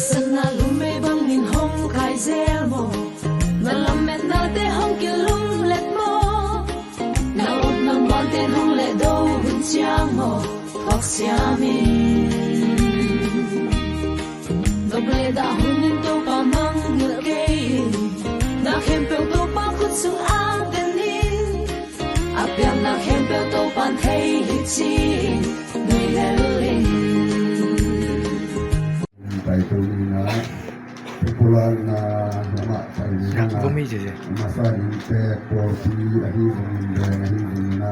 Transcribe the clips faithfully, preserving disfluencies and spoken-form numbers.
Sana lumei bangin hong kai zel maw? Na lametnate hong kilunglet maw? Na upna mante hong lehdo hun ciang maw? Thuak siamin. Nop le dah hunin Topa mangngilh kei in. Na khempeuh Topa khut sung angten in. A piakna khempeuh Topan thei hi ci-in nuih lel in. Pai to ni na, pulakna, amah pai ni na. Masa in te, pawlpi ahi zongin, veng ahi zongin a,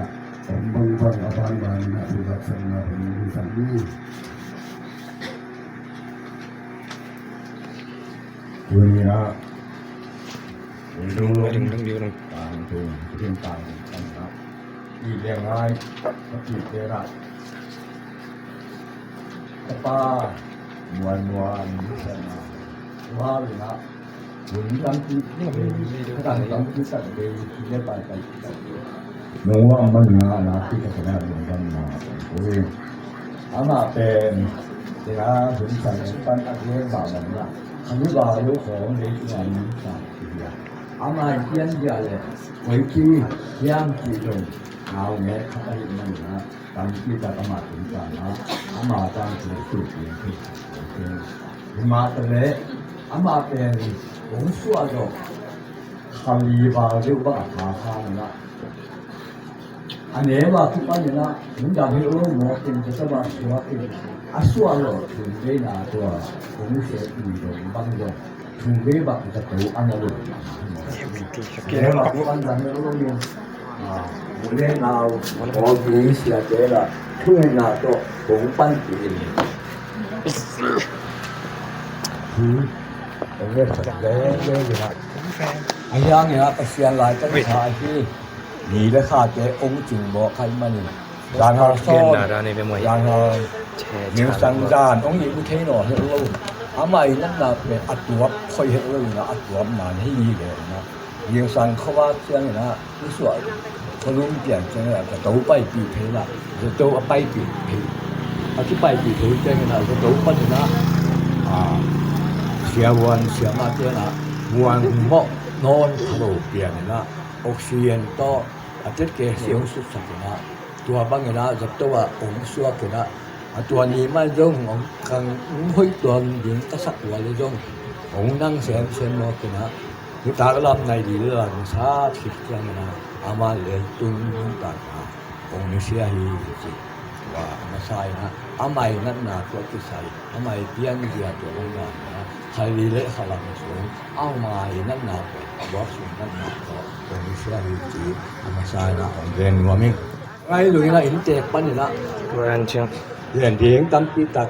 om bangbang a bangbang in a, pulak sakna, pulak sakna. Tuni a, Amah pen tena hun sang pan a gen mahmah na, a mi vau lo khawng lei tungah mi sang hi a. Amah in pian dia le koipi hiam cih zong nau nge khat ahih man na, tampi tak amah tung tana, amah tang tung tuk tung tuk tung. Hi mah ta le amah pen hong suah zawh kha li vau deuh bang a pha kha na. A neu a kipan in a, nungdang hi lo mawk in, kata bang suak in, a suah lo thum veina tua, kong se in dong bang dong, thum vei bang zato a na lo. Neu a kipan dang hi lo in, a, mu le nau, aw, mi siate la, thum na to, kong pan ti in. Hmm. Kong le sa le le le. A hiang in a, Pasian lai kan sa hi. Ni le khate ong cing bawh kha ahih manin, zanhal sawn, zanhal, ningsang zan ong ih uh thei nawn het lo. Amah i natna pen a tuap khoi het lo in a, a tuap man hi hi le in a, ningsang khua ciangin a, i suah khualum pian ciangin a, zato paipih thei in a, zato a paipih thei, a kipaipih thei ciangin a, zato pan in a, a, siavuan siamah ciangin a, muan mawh nawn kha lo pian in a, oxygen tawh a tet ke siang sutsak in a, tua bangin a zato a ong suak in a, a tua ni mai zong ong kang, ong hoih tuam ding ka sak ua le zong ong nang semsem mawk in a, nitak lam nai dih le lam sa thik ciangin a, amah le tung nuntak a ong sia hi ci. Tua a masa in a, amah i natna tua kisai, amah i pianzia tua ong dan in a, kha li le kha lam sung amah i natna tua, a buak sung natna tua ong sia hi ci. A masa in a ong gen nuam ing. Ngai lo in a, inntek pan in a, tua dan ciang, lian ding tampi tak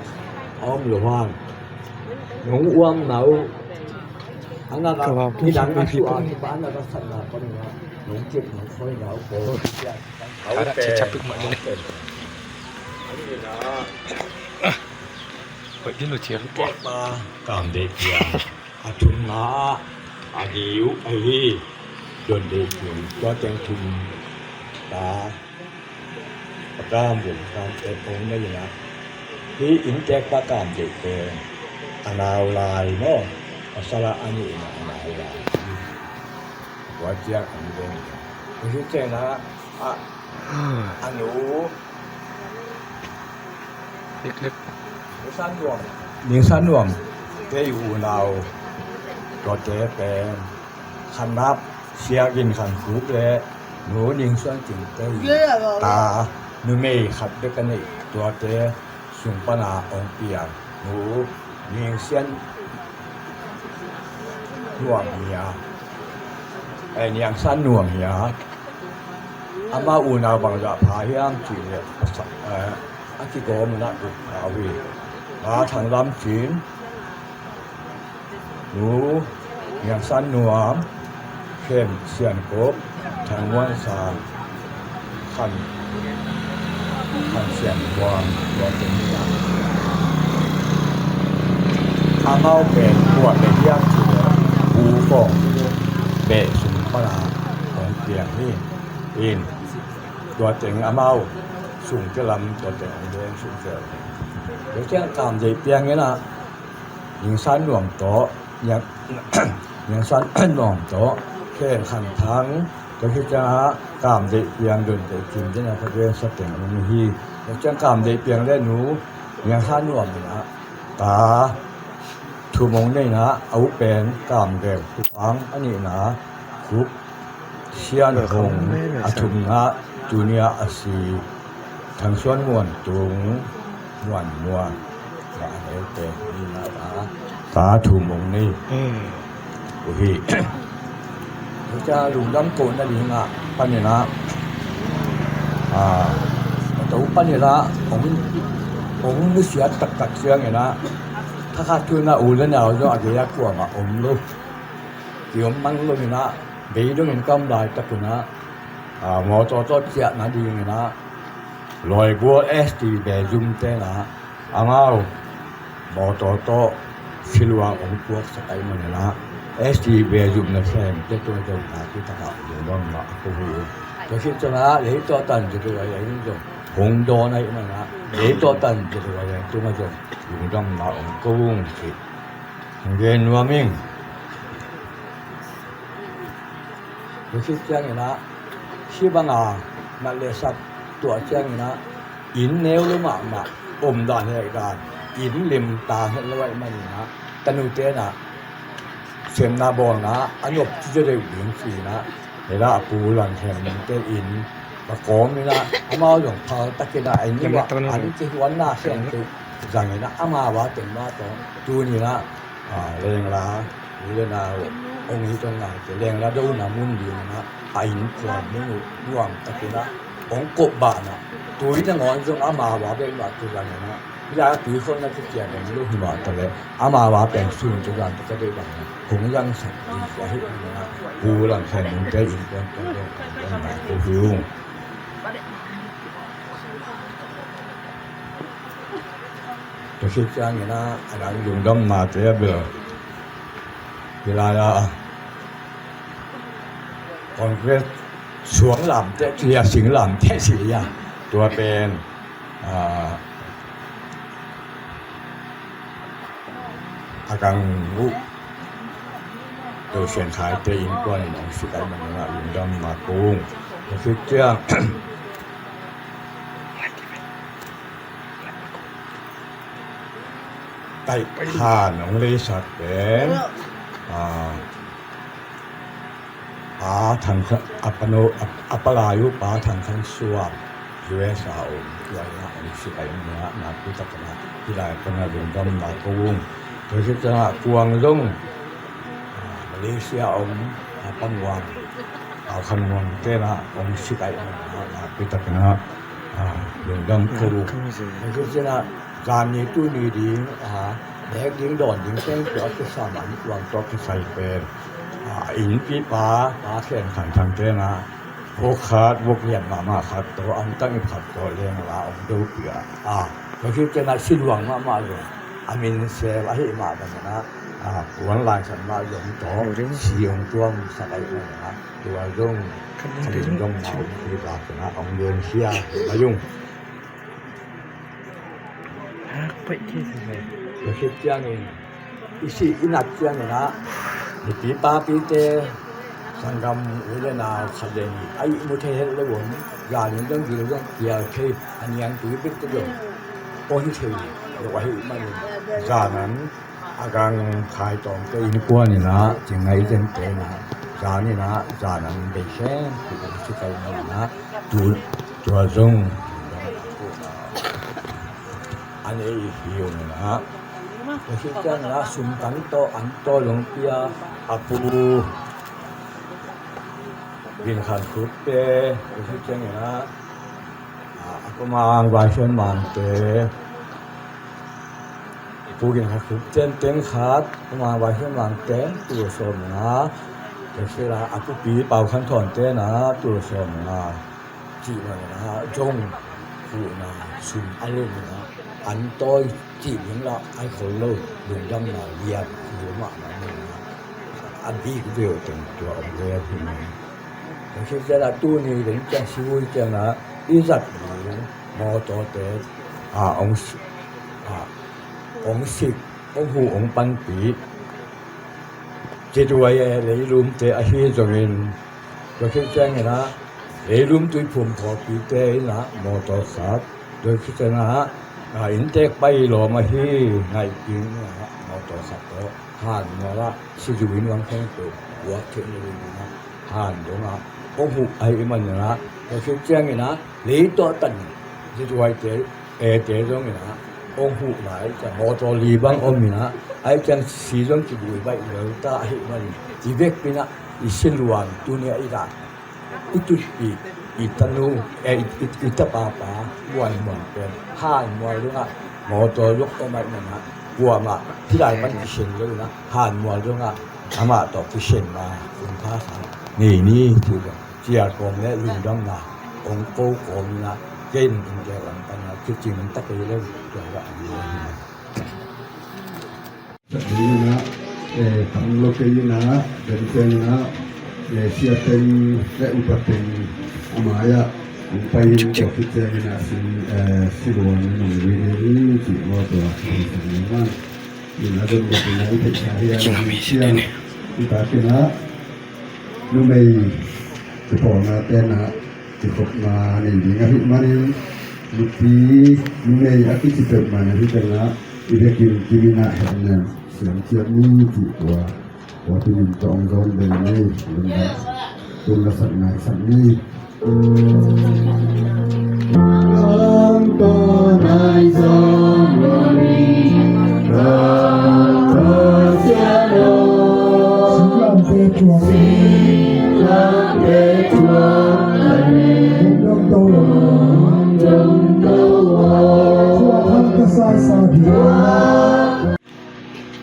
a om lo hang, nong uam nau a na, nidang a suah a kipan a ka satna pan in a, nong cip nong khoi nau ko. Ada cecapik mak ni. Hoih din lo ciang tua. Kam dei pia. A thumna a diu ahi. Don dei pia. Tua teng thum ta. A kam dei, kam dei pong na ina. Hi inntek pa kam dei pia. A nau lai maw. A sala a ni ina a nau lai. Tua ciang an den. Tua ciang na, a, a nu. Lik, lik. Ning San Nuam. Ning San Nuam. Kei unau. Tuate pen. Khan Nap, Sia Gin Khan Khup le. Nu Ning Suan Cing te. Ta. Numei khat bek a nei. Tuate. Sung pana ong piang nu Niang Sian Nuam hi a, eh, Niang San Nuam hi a, ama unau bangzah pha hiam cih leh, eh, a kigawm un ah uk pha uh hi. Nga Thang Lam Cin, nu Niang San Nuam, Khem Sian Kop, Thang Muan Sang, Khan, Khan Sian Nuam, tua teng hi a. Amau pen kua beh hiam cih leh, Pu Kawng beh sung pana hong piang hi. In, tua teng amau sungte lam, tua teng hong deng sungte. Tua ciang kam deih piang in ah, Niangsan Nuam tawh, Niang, Niangsan Nuam tawh, Khen Khan Thang, tua khit ciangah Kam Deih Piang, Dun Deih Kim, dena Pathian sa teng om hi. Tua ciang Kam Deih Piang le nu Niangsan Nuam inah ta Thu Mong Nei inah, a u pen Kam Geu Thu Pang, a nihna Khup Sian Hong, a thumna tuni-a a si Thang Suan Muan Tung, Muan Muan, a neute hi inah ta Thu Mong Nei uh hi. Tua lungdam kohna dingah paninah, a, a to paninah hong, hong nusiat taktak cianginah, thakhat thu inah u le nau zong a gei-ah kuamah om lo. Ki om mang lo inah, bei dongin ka om laitak inah, a, mawtaw tawh ciahna dinginah, Lawibual S T Bezum tenah, amau mawtaw tawh siluang hong puaksak ahih maninah, S T Bezum nasemte tung ah zong nakpi takin lungdamna ko hi. Tua khit ciangah lei tawh tan zet uh a, in zong hong dawn ahih maninah, lei tawh tan zet uh a, in tung ah zong lungdamna hong ko ung ci. Hong gen nuam ing. Tua khit cianginah, hih banga nat le sat tuah cianginah, inn neu lo mahmah, om dan hek dan, inn lim tang het lo ahih maninah, tanu tenah, semna bawlna a nop ci deuh ding ci-inah, hela a Pu Lang Khem Nungte inn va kawm inah, amau zong phal takinah, a inn uh ah an kihuanna khempeuh zanginah, amau a teng mah tawh tuninah, a, lengla, u le nau hong hi tong ngaite, lengla dona mun dinginah, a innkuan mun uh nuam takinah hong kopbahna, tui nangawn zong amau a bek mah kizanginah, hih lai-ah tui kholhna kician om lo hi mah taleh, amau a pen sun kizan tawh ka deih bangin hong zangsak ding ahih maninah, Pu Lang Khem Nungte innkuan tawh zong lungdamna ko hi ung. Tua khit cianginah, a dang lungdamnate a bel, hih lai-ah Congress suang lamte ci a, sing lamte ci a, tua pen, a, a gang uh, Teu Sian Khaite innkuan in hong sik ahih maninah lungdamna ko ung. Tua khit ciang Taih Khan hong leisak pen, a, Pa Thang Khan, a pano, a, a palai uh Pa Thang Khan Suan, U S A om, tua inah hong sik ahih maninah nakpi takinah hih lai panah lungdamna ko ung. Tua khit ciangah Kuang zong, a, Malaysia om, a, Pa Muang, a, Khan Muang tenah hong sik ahih maninah nakpi takinah, a, lungdam ko ung. Tua khit ciangah zan ni tuni ding, a, nek ding dawn ding teng tua kisam an kuang tawh kisai pen, a, innpipa Pa Khen Khan Thang tenah vok khat, vok lian mahmah khat tawh, antang ip khat tawh lengla hong dopih a, a, tua khit ciangah siluang mahmah zong a minsel ahih mah banginah, a, puan laisan mah zong tawh si hong tuamsak ahih maninah, tua zong ka lungdamna hong hi banginah hong genkhia hi mai ung. Tua khit ciangin, i sih i nat cianginah, mipi papite, sanggam u le nau khat le nih a ihmu thei het lo om, zanin zong gil zong pial thei, a niangtui bek te zong pon thei lo ahih manin, zanan a gang Khai Tawngte innkuan inah, Cing Ngai Zente inah, zaninah, zanan bei khempeuh hong sik ahih maninah, tu, tua zong a nei hi ung inah. Tua khit cianginah sum tang tawh an tawh hong pia a Pu Gin Khan Khup te, tua khit cianginah, a, a Pa Mang Vai Sian Mangte, Pu Gin Khan Khup ten teng khat, Pa Mang Vai Sian Mangte tul sawmnga, tua khit ciangah a Pupi Pau Khan Thawn tenah tul sawmnga, cih banginah zong huhna sum a lum inah an tawi cih ding lah ai khol lo, lungdamna lian a lum mahmah inah a bik veu teng tua om vel hi mai. Tua khit ciangah tuni ding ciang sivui ciangah i zat ding mawtawte, a, hong si-, a, hong sik Hong huh hong panpih, Siduai e leilumte ahi zongin, tua khit ciangin ah leilum tuiphum khawmpite in ah mawtaw sap, tua khit ciangin ah, ah, inntek pai lawm ahi Ngaihkik in ah mawtaw sap tawh Hanmual ah Siduai in hong khengto buak theih loin ah Han dongah hong huh ahih manin ah, tua khit ciangin ah lei tawh tan Siduaite, ete zongin ah hong huh lai, tua mawtaw li bang om in ah, ahih ciang si zong kibui baih lel ta ahih manin, i vekpi in ah i siluan tuni-ah i dah, i tutpih, i tanu, eh, i, i, i tapapa Muanmuan pen Hanmual dongah mawtaw zong om ahih manin ah, kuamah hih lai pan kisen lo in ah Hanmual dongah amah tawh kisen ma, kong pha kha nei ni, ci lo. Cial kawm le lungdamna hong ko kawm in ah, kei in inntek lam pan ah kicing ta kei lo, tua bang a hi. Sak ding in ah, eh, tam lo kei in ah, den teng in ah, eh, sia teng le upa teng a mai-ah hong pai in, tua khit ciangin ah si, eh, siluan in hong lui ni, ci maw, tua hong sak ni man. Ina don bek ina i theihsa hi a, ina hi siang. I takin ah numei kipawlna tenah kikhopna nei ding ahih manin, nupi numei a kici peuhmah na hi tengah i vekin kiminah hehnem siam ciat ni, cih tua tua tinin tawh hong zawn ve ni. Lungdam. Tun la sak nai sak ni.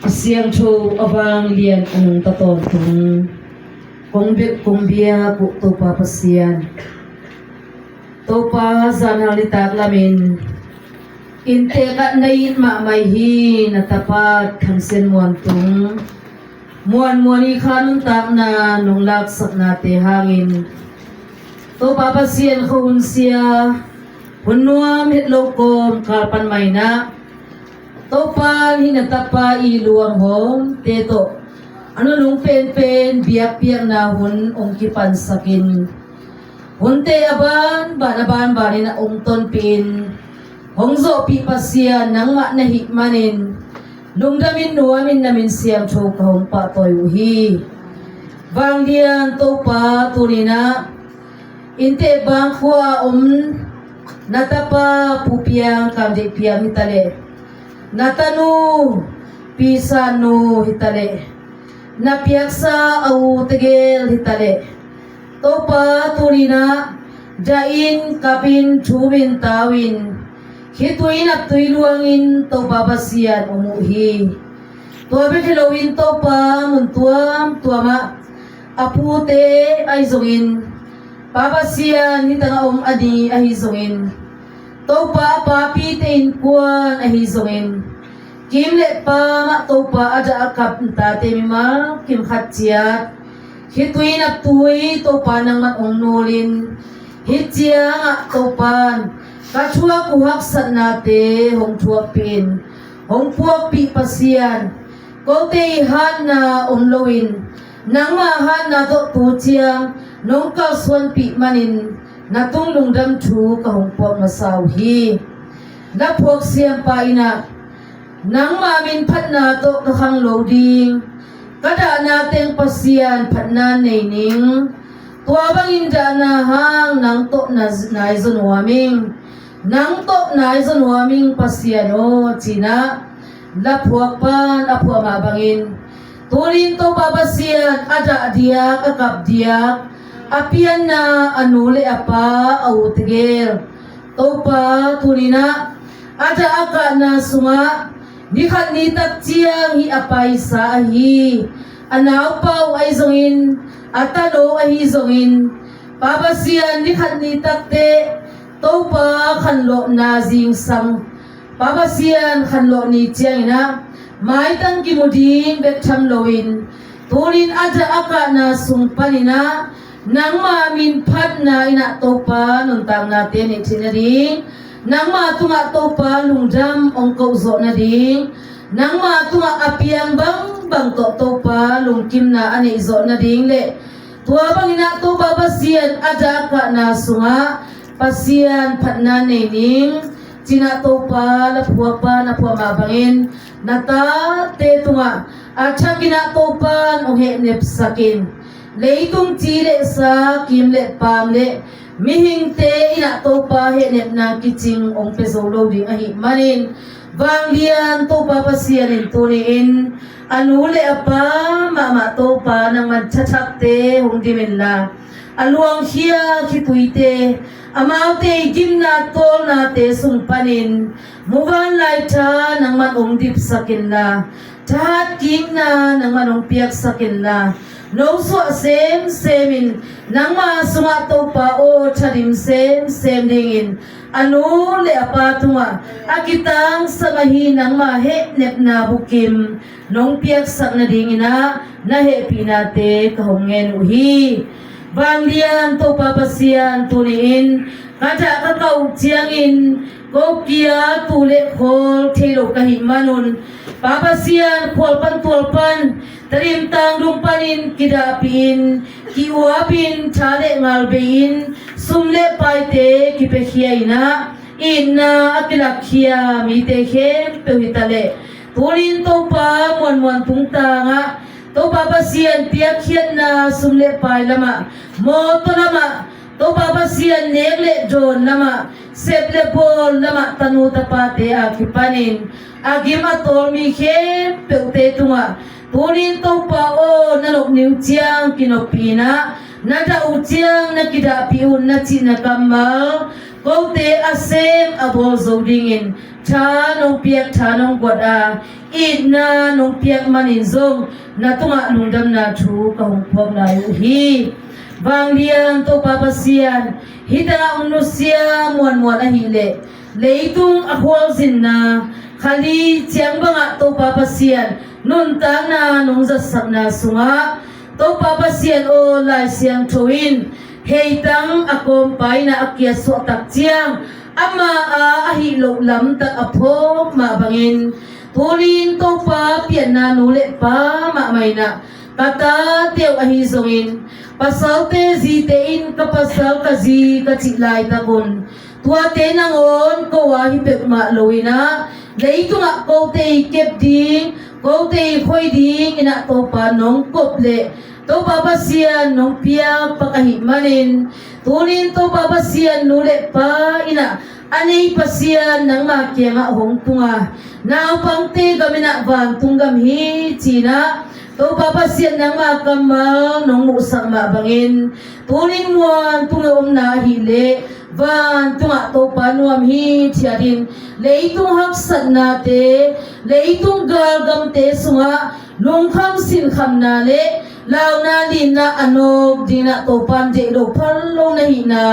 A siangtho, a vanglian, a nungta tawntung kong bek kong biak uh Topa Pasian, Topa zanhal nitak lamin inntek ah na it mahmah hi, na tapa Thang Sian Muan tung Muanmuan i kha nuntakna nong laksaknate hangin, Topa Pasian, khuahun sia hun nuam het lo kawmkal pan mah in ah Topa, hih na tapa i luanghawmte tawh a nunung penpen biakpiakna hun hong kipansakin, hunte a banban a banbanin a hong tonpihin hong zawhpih Pasian nangmah na hih manin, lungdamin nuamin na min siangtho ka hong pahtawi uh hi. Vanglian Topa, tuninah inntek bangkua a om na tapa Pu Piang Kam Deih Piang hitaleh, na tanu Pi San Nu hitaleh, na piaksa a u tegel hitaleh, Topa, tuninah dahin kapin thumin tauin khitui naptui luangin Topa Pasian om uh hi. Tua bek hi loin Topa, mun tuamtuamah a pute ahi zongin, Pa Pasian, hih tangah om a ni ahi zongin, Topa, a papite innkuan ahi zongin, kim le pam ah Topa a dah a kap tate mimal kim khat ciat khitui naptui Topa nangman hong nulin, hih ciangah Topan ka thuak uh haksatnate hong thuakpihin hong puakpih Pasian, kote i hatna om loin nangma hatna tawh tu ciang nong kalsuanpih manin na tung lungdam thu ka hong puak masa uh hi. Na phuak siampa in ah nangma min phatna tawh ka khang lo ding, ka dahna teng Pasian phatna nei ning, tua bangin dahna hang nang tawh na nai zaw nuam ing, nang tawh nai zaw nuam ing Pasian aw, cinah laphuak pan a phuah mah bangin, tunin Topa Pasian a dah diak, a kap diak, a pianna a nu le a pa, a u tegel, Topa, tuninah a dah a kahna sungah nikhat nitak ciang hih a paisa ahi a naupa uh ahi zongin, a tano ahi zongin, Pa Pasian, nikhat nitak teh Topa khanlawhna zingsang, Pa Pasian, khanlawh ni cianginah maitang kimu ding bek tham loin, tunin a dah a kahna sung paninah nangma min phatna innah Topa nuntaknate neih theih nading, nangma tungah Topa lungdam hong kohzawh nading, Nangma tungah a piang bangbang tawh Topa lungkimna a neih zawh nading le tua bangin ah Topa Pasian a dahkahna sungah Pasian phatna nei ning, ci-in ah Topa la phuak pan a phuah mah bangin na tate tungah a thakin ah Topa in hong hehnepsak in. Leitung ci le sa, kim le paam le mihingte in ah Topa hehnepna kicing hong pia zo lo ding ahih manin, vanglian Topa Pasian in tuni-in a nu le a pa mahmah Topa nangman thathakte hong dim inla, a luangkhia khituite, amaute i gimna tawlnate sung panin muvanlai tha nangman hong dipsak inla, thahat kikna nangman hong piaksak inla, nosuah semsem in, nangma sungah Topa aw thadim semsem dingin a nu le a pa tungah a kitangsam ahi nangma hehnepna bukim nong piaksak nadingin ah na hehpihnate ka hong ngen uh hi. Vanglian Topa Pasian, tuni-in ka dah ka kauh ciangin ko kia tu le khawl thei lo ka hih manun, Pa Pasian, khual pan tual pan, Tedim tangdung panin kidahpih in, ki-uap in, tha le ngal bei in, sum le paite kipiakhia in ah, itna a kilakkhia mite khempeuh hi ta leh, tunin Topa muanmuan tungtangah Topa Pasian piakkhiatna sum le pai lamah, mawtaw lamah, Topa Pasian nek le dawn lamah, sep le bawl lamah tanu tapate a kipanin a gim a tawl mi khempeuhte tungah tunin Topa aw, na nopna uh ciang kinoppih in ah, na dah uh ciang na kidahpih un, na cihna kammal kote a sem a bawl zo dingin tha nong piak, tha nong guat a, itna nong piak manin zong na tungah lungdamna thu ka hong phuak lai uh hi. Vanglian Topa Pasian, hih tengah hong nusia muanmuan ahih leh leitung a khualzinna kha li ciang bangah Topa Pasian nuntakna nong zatsakna sungah Topa Pasian aw, Lai Siangtho in heitang a kawmpa in ah a kiat suahtak ciang ama a ahih loh lamtak a phawk mah bangin, tunin Topa pianna nu le pa mahmah in ah ka tate uh ahi zongin, pasalte zite in ka pasal ka zi ka cih laitakun, tuate nangawn ko a hi peuhmah lo in ah, leitungah kote i kep ding, kote i khoi ding in ah Topa nong kop leh, Topa Pasian nong piak pak ahih manin, tunin Topa Pasian nu le pa in ah a nei Pasian nangma kiangah hong tung a, naupangte gam in ah vantung gam hi ci-in ah Topa Pasian nangma kammal nong muhsak mah bangin, tunin muan tung i omna ahih leh vantungah Topa nuam hithiat in, leitung haksatnate, leitung galgamte sungah lungkham sinkhamna le launa linna a nawk dingin ah Topa in deih lo phal lo na hihna,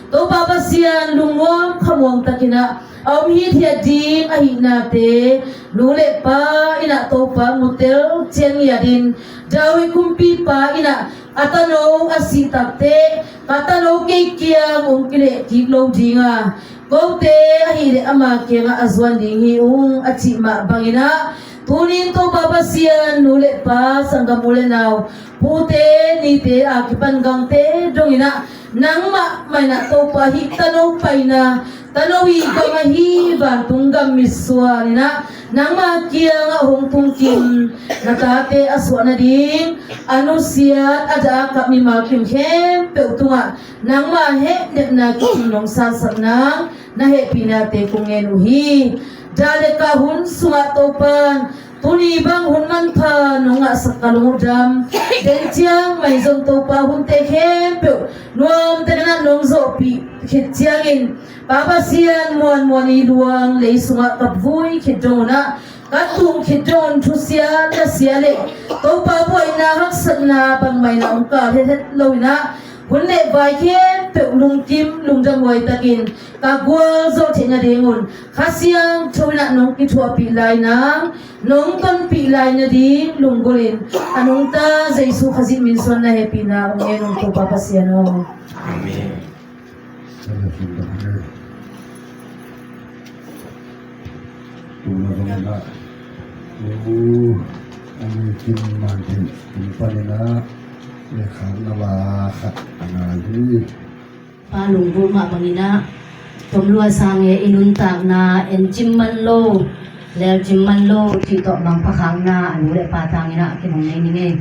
Topa Pasian lungmuang khamuang takin ah a om hithiat ding ahihnate, nu le pa in ah Topa mutel ciang ngiat in, David kumpipa in ah a tano a sih takteh ka tano kei kiang hong kileh kik lo ding a, kote ahih leh ama kiangah a zuan ding hi ung, a cih mah bangin ah, tunin Topa Pasian nu le pa, sanggam u le nau, pute nite a kipan gangte dongin ah, nangmah mah in ah Topa hih tano paina, tano i gam ahi vantung gam mitsuan in ah nangma kiangah hong tung kim, na tate a suah nading a nusiat a dah a kap mimal kim khempeuh tungah nangma hehnepna kicing nong sansak nang, na hehpihnate kong ngen uh hi. Dah le kah hun sungah Topa in tuni bang hun manpha nong ngahsak ka lung uh dam. Den ciang mai zong Topa hunte khempeuh nuam takin ah nong zawhpih khit ciangin, Pa Pasian, muanmuan i luang lei sungah ka vui khit dong un ah, ka tung khit dong un thusia nasia le Topa buaina haksatna bangmah in ah hong kal hethet lo in ah, hun le vai khempeuh lungkim lungdamhuai takin ka gualzawh theih nadingun Kha Siangtho in ah nong kithuahpih lai nang, nong tonpih lai nading lunggulh in, a nungta Jesu Khazih min suang na hehpihna hong ngen ung, Topa Pasian aw. Amen. Tuna zong in ah U, a ni kim man hin in panin ah, le khang na la khat a ngai hi. Pa lunggulh mah bangin ah, tom lua sang e, i nuntakna en cim man lo, lel cim man lo cih tawh mangpha khakna a nu le pa tangin ah kinong nei ning ei.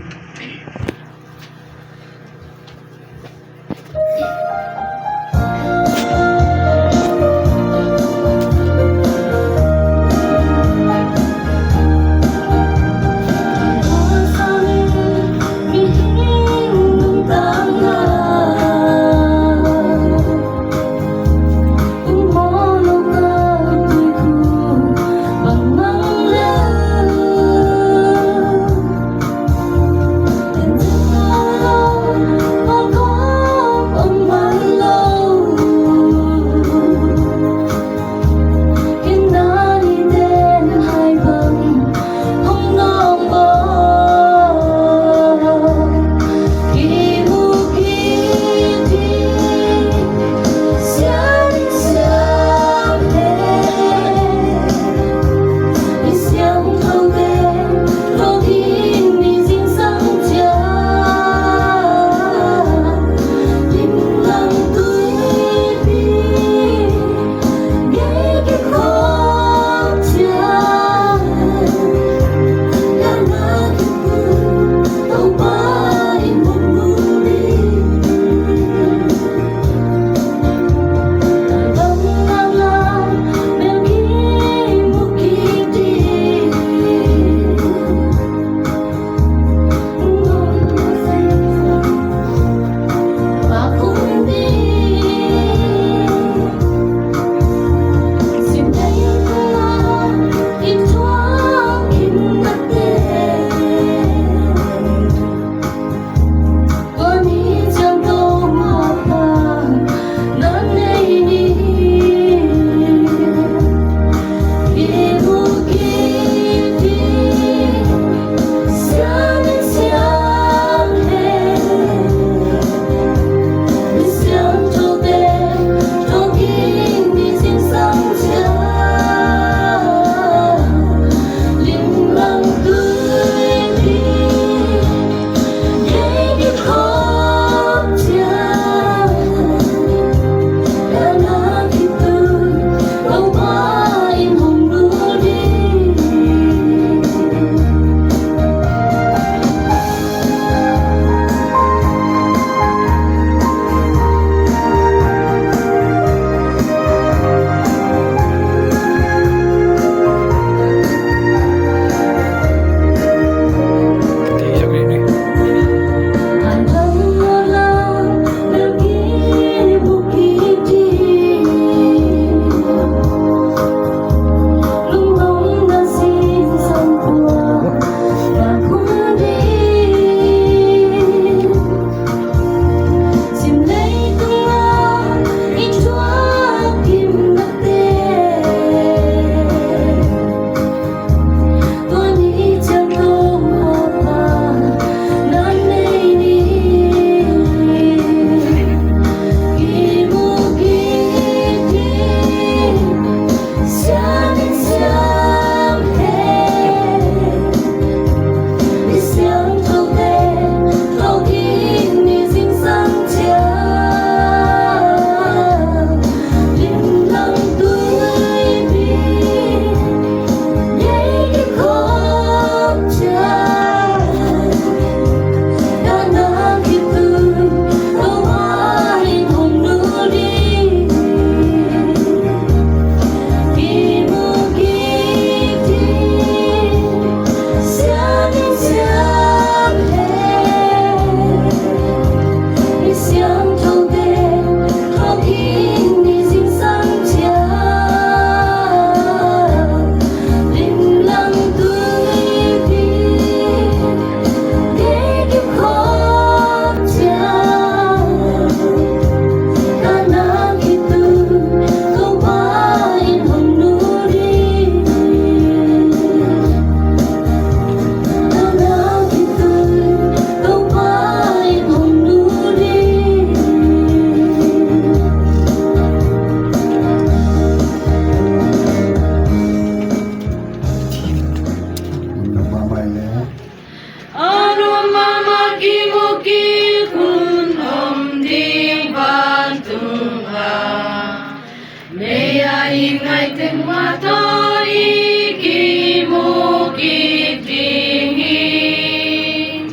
Teng mah tawh i kimu kik ding hi.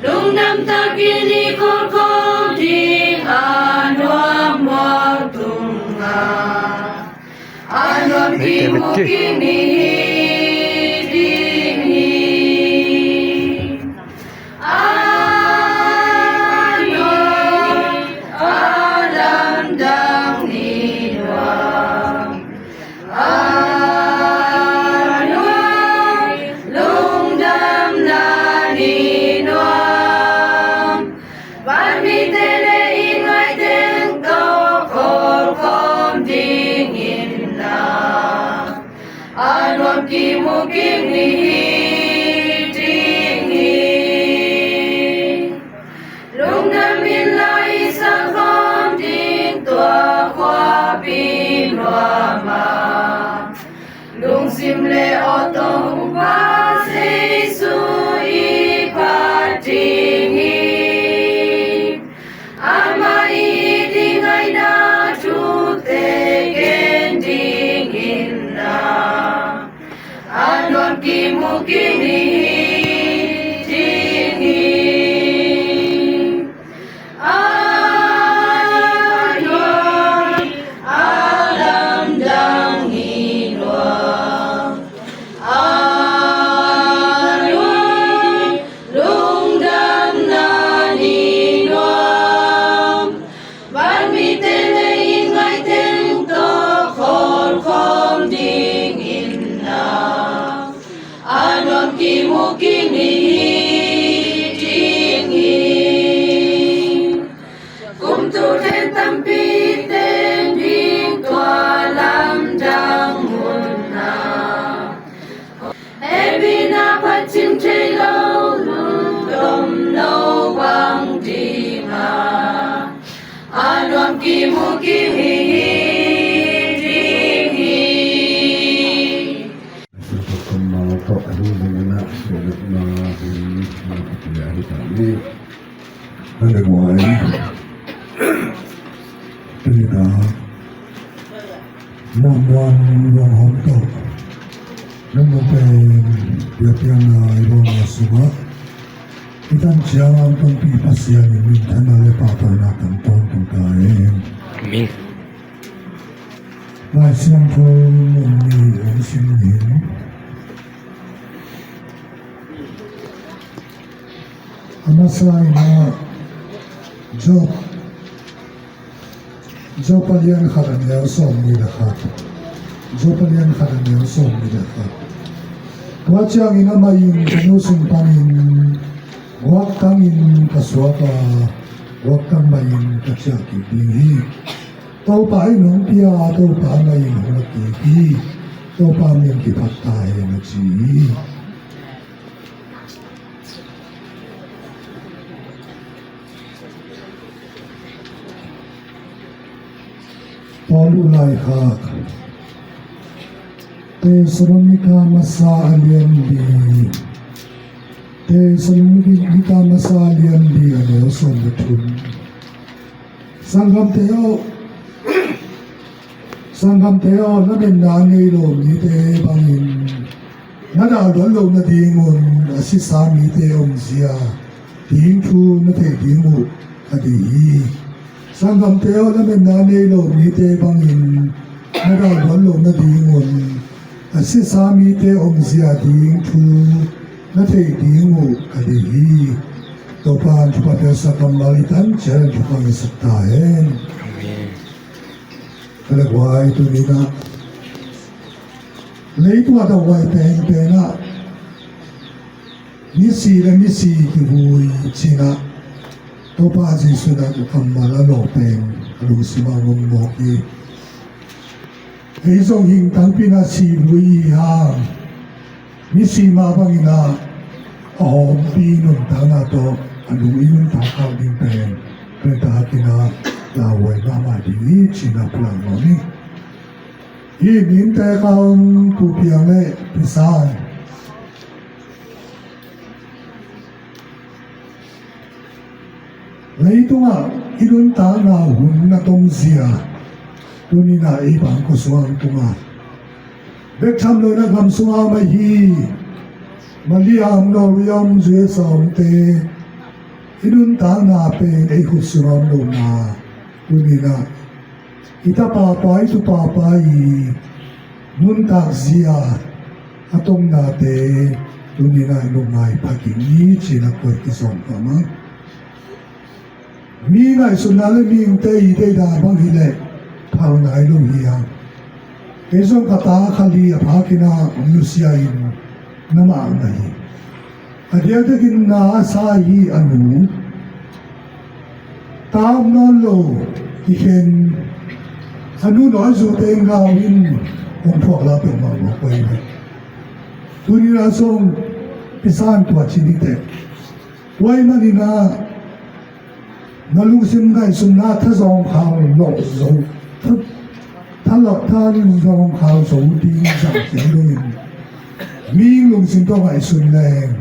Lungdam takin i kholkhawm ding a nuam muak tungah a nuam kimu kik ni ding hi. A nuam a lamdang ni nuam, a nuam lungdamna ni nuam. Vanmite le i ngaiteng tawh kholkhawm dingin na a nuam kimu kik ni ding hi. Lungdam inla i sankhawm ding tua khuapi nuamah lungsim le aw tawh hong pa Jesu i phat ding hi. Amah i ding ngaihna thute gen dingin na a nuam kimu kik ni ding hi. A nuam a lamdang ni nuam, a nuam lungdamna ni nuam. Vanmite le i ngaiteng tawh kholkhawm dingin na a nuam kimu kik ni ding hi. Kumtu then tampi teng ding tua lamdang munah hehpihna phat cin thei lo, lungdam lo bang ding a a nuam kimu kik ni ding hi. Kammal tawh a ding ding a na suanatna ding a pia hi ta ni. Hallelujah. Tuni ta muanmuan luanghawm tawh nunung pen biakpiakna i ruangah sungah i tan ciang a hong tonpih Pasian in minthanna le pahtawina tangtawn tung ta hen. Amen. Lai Siangtho mun nih hong sim ni. A masa in ah Job, Job a lian khat a neu sawmnih le khat. Job a lian khat a neu sawmnih le khat. Tua ciangin amah in ka nu sung panin guaktangin ka suak a, guaktang mahin ka ciah kik ding hi. Topa in hong pia, Topa mah in hong la kik hi. Topa min kiphat ta hen, a ci hi. Paul' laikhak Thessalonika masa a lian li. Thessalonika masa a lian li a neu sawm le thum. Sanggamte aw, sanggamte aw, lametna nei lo mite bangin na dah luat loh nadingun a sisa mite omzia ding thu na thei ding uh ka deih hi. Sanggamte aw, lametna nei lo mite bangin na dah luat loh nadingun a sisa mite omzia ding thu na thei ding uh ka deih hi. Topa'n thupha piaksa kammal i tan ciat in thupha ngetsak ta hen. Amen. Ka lek huai tuni-in ah leitung a dahhuai penpen ah misi le misi kivui ci-in ah Topa Jesu in ah kammal a lawh pen ka lungsim ah hong om mawk hi. Ei zong hing tangpi in ah si vui hi hang, misi mah bangin ah a hawmpi nuntakna tawh a lung i nuntak khak ding pen tuitakin ah lauhuai mahmah ding hi ci-in ah pulak nuam ing. Hih minte kong Pu Piang le Pi San. Leitungah i nuntakna hun a tomzia tuni-in ah ei bang khuasung ah hong tung a, Bek tham lo-in ah gam sungah om ahi Malaysia om, Norway om, U S A omte i nuntakna pen ei khut sungah om lohna tuni-in ah i tapapa, i tupapa i nuntakzia a tomnate tuni-in ah lungngai pha kik ni ci-in ah koi kizom pah mah. Mi ngaihsutna le mihingte i deihdan bang hileh phal nai lo hi hang. Kei zong ka ta kha li a phakin ah nusia-in na mah na hi. A diakdiakin na a sa hi a nu. Ta om nawn lo kikhen a nu nawh a zute ngau in hong phuak la peuhmah mawk pah hi. Tuni-in ah zong Pi San tua ci ni teh. Tua ahih manin ah na lungsim ngaihsutna thazawng khau lawh zo, tha, tha lawh, thazawng khau zo ding zah ciang dongin mi lungsim tawh ngaihsun leng,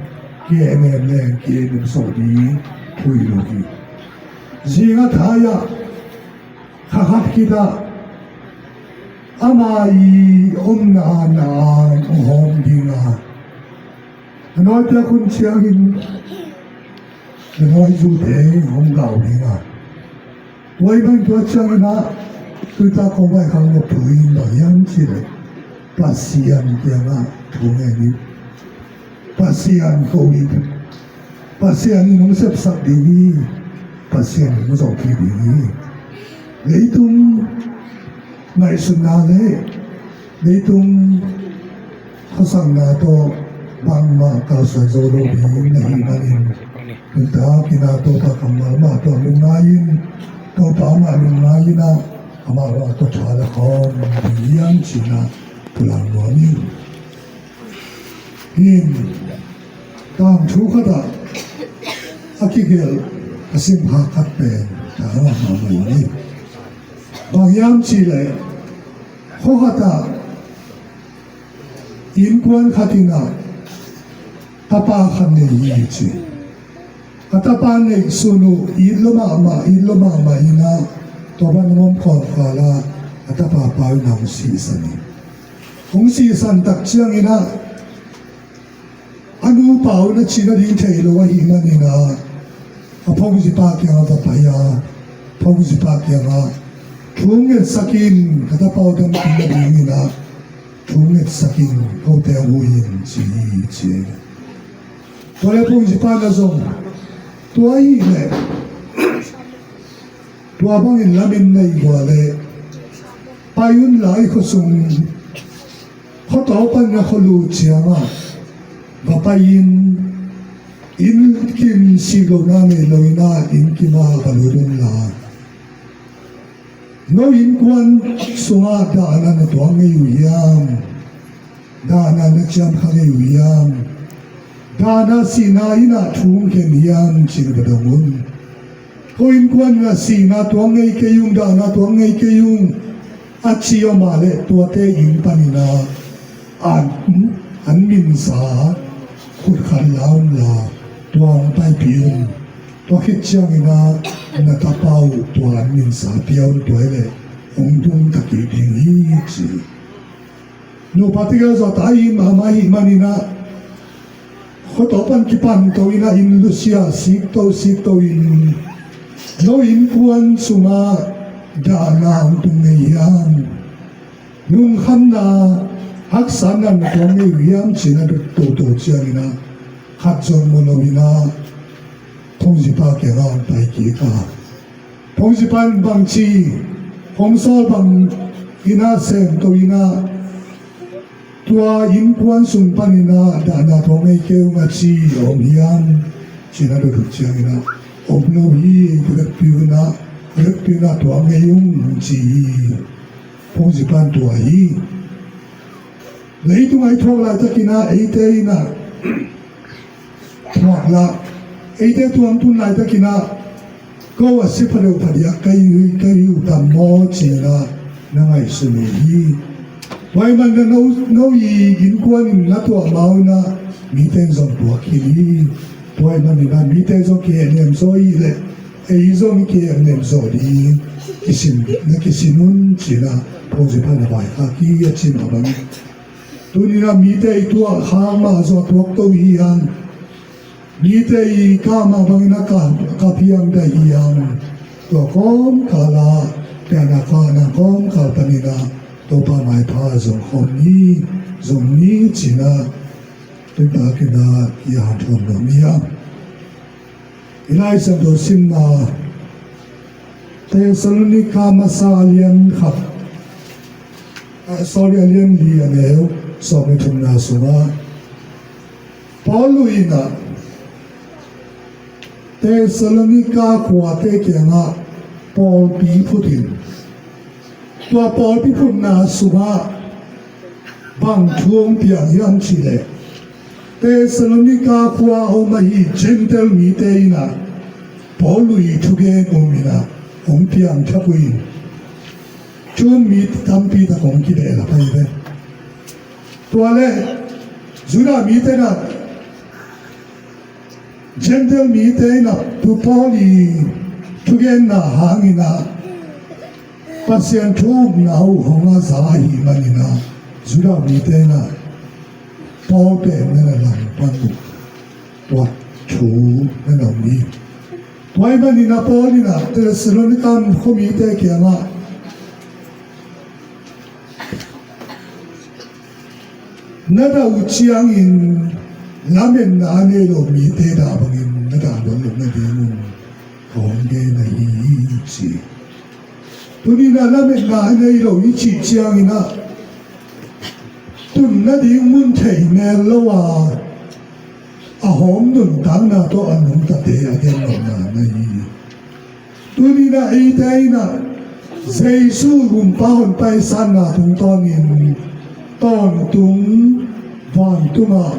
ki-ehnem leng ki-ehnem zo ding phui lo hi. Zing a thai-ah kha khat khit ah ama i omna na-ang hong hawm ding a, a nawite khun ciangin a nawizute hong gau ding a. Tua ahih manin tua ciangin ah tuita kong vaikhak nop thu in bang hiam cih leh Pasian kiangah thu ngen in. Pasian ko in, Pasian in hong sepsak ding hi. Pasian in hong zawhpih ding hi. Leitung ngaihsutna le leitung khuasakna tawh bangmah kalsuan zo lo ding na hih manin, nuntak in ah Topa kammal mah tawh lungngai-in, Topa mah lungngai-in ah amah mah tawh tha le khawm ding hiam ci-in ah pulak nuam ing. Hih tangthu khat ah a kigelh a simkhak khat pen tha mahmah hi. Bang hiam cih leh khua khat ah innkuan khat in ah tapa khat nei hi ci. A tapa neihsun uh it lua mahmah, it lua mahmah in ah tua bang a om khawm kal ah a tapa pau in ah hong sihsan hi. Hong sihsan tak ciangin ah a nupa un a cih nading thei lo ahih manin ah a phungzipa kiangah va pai a, phungzipa kiangah thu ngetsak in, ka tapa uh damkim nadingin ah thu ngetsak in, kote uh huh in ci hi ci. Tua leh phungzipa in ah zong tua ahih leh tua bangin lamin nei vua leh pai unla, i khuasung khuatawp pan a khualu ciangah va pai-in, inn kim sih lohna nei lo-in ah inn kimah va lut unla. No innkuan sungah dahna na tuak ngei uh hiam? Dahna na ciamkha ngei uh hiam? Dahna sihna in ah thu hong khen hiam ci-in va dong un. Ko innkuan in ah sihna tuak ngei kei ung, dahna tuak ngei kei ung a ci om a leh tuate inn panin ah an, an minsa khut khat la unla tua hong paipih un. Tua khit ciangin ah na tapa uh tua an minsa pia un, tua hi leh hong dungta kik ding hi ci. Nupa tegel zaw ta ahih mahmah ahih manin ah khuatawp pan kipan to in ah inn lusia sik to sik to in, no innkuan sungah dahna hong tung ngei hiam? Lungkhamna haksatna na tuak ngei uh hiam ci-in a dot toto ciangin ah khat zong mu lo-in ah phungzipa kiangah hong pai kik a, phungzipa in bangci hong sawl bangin ah sem to-in ah tua innkuan sung panin ah dahna tuak ngei kei ung a ci a om hiam ci-in a dot uh ciangin ah om lo hi, ka vekpi un ah, ka vekpi un ah tuak ngei ung hong ci hi. Phungzipa in tua hi. Leitung a i thuak laitakin ah eite in ah thuak lah, eite tua hong tun laitakin ah ko a si phadeuh phadiak ka hi, ka hi uh tam maw ci-in ah na ngaihsun uh hi. Tua ahih manin ah no, no i innkuan in na tuah ma-in ah mite in zong tuak khin hi. Tua ahih manin ah mite zong ki-ehnem zaw hi leh ei zong ki-ehnem zaw ding kisin, na kisin un ci-in ah phungzipa in a vaikhak hi a ci mah bangin Tuni-in ah mite i tuah khak mah zawh tuak to hi hang, mite i kah mah bangin a kah, kah piang ta hi hang. Tua kawmkal ah pianna kahna kawmkal panin ah Topa maipha zong khawm ni, zong ni ci-in ah tuni-in ah i hanthawn nuam hi hang. I Lai Siangtho simna Thessalonika masa a lian khat, ah, sorry, a lian li, a neu sawm le thumna sungah Paul in ah Thessalonika khuate kiangah pawlpi phut in, tua pawlpi phutna sungah bang thu hong piang hiam cih leh, Thessalonika khua a om ahi Gentile mite in ah Paul i thugen um in ah hong piangthak uh hi. Thu-um mi tampi tak hong kibehlap ahi ve. Tua leh Judah mite in ah Gentile mite in ah tu Paul i thugenna hangin ah Pasian thu upna uh hong a za ahih manin ah Judah mite in ah Paul pen na na langpan uh, tua thu na na um hi. Tua ahih manin ah Paul in ah Thessalonika khuamite kiangah na dah uh ciangin lametna a nei lo mite dah bangin na dah lawh loh nadingun ka hong gen ahi hi, ci. Tuni-in ah lametna a nei lo i cih ciangin ah tun nading mun thei mel lo a, a hawm nuntakna tawh a nungtate a gen nopna na hi hi. Tuni-in ah eite in ah Jesu gumpa honpa i sanna tungtawnin tawntung vantungah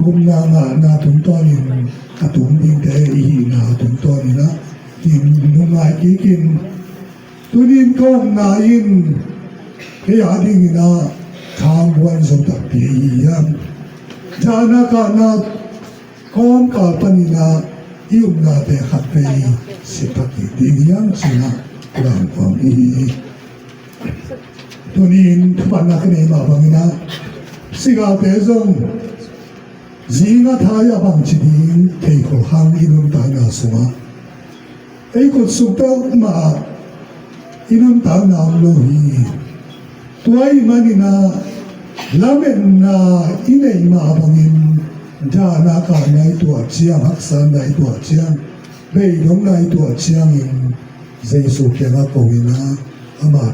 gupna ngahna tungtawnin a tung dingte i hihna tungtawnin ah lungngai kikin, tuni-in ka upna in kei a dingin ah thamuan zo takpi hi hang. Dahna kahna kawmkal panin ah i upnate khatvei sipha kik ding hi hang ci-in ah ka dang kuang hi. Tuni-in thupha na ka nei mah bangin ah sigalte zong zinga thai a bangci ding thei khol hang i nuntakna sungah ei khut sung peuhmah ah i nuntakna om lo hi. Tua ahih manin ah lametna i neih mah bangin dahna kahna i tuah ciang, haksatna i tuah ciang, beidongna i tuah ciangin Jesu kiangah ko-in ah amah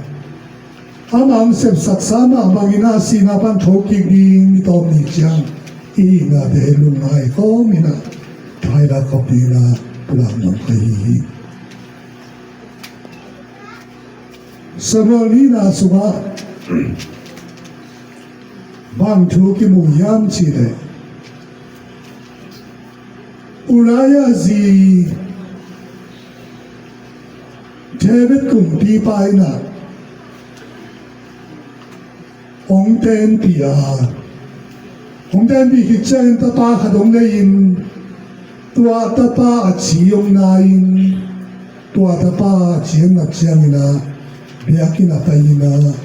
amah hong sepsaksa mah bangin ah sihna pan thokik ding i tawm ni ciang i hihnate lungngai kawmin ah thailak khop dingin ah pulak nuam ka hi hi. Samuel nihna sungah bang thu kimu hiam cih leh Uriah zi David kumpipa in ah hong tenpih a, hong tenpih khit ciangin tapa khat hong nei-in tua tapa a ci hong nai-in tua tapa a ci hong nat ciangin ah biakinn ah pai-in ah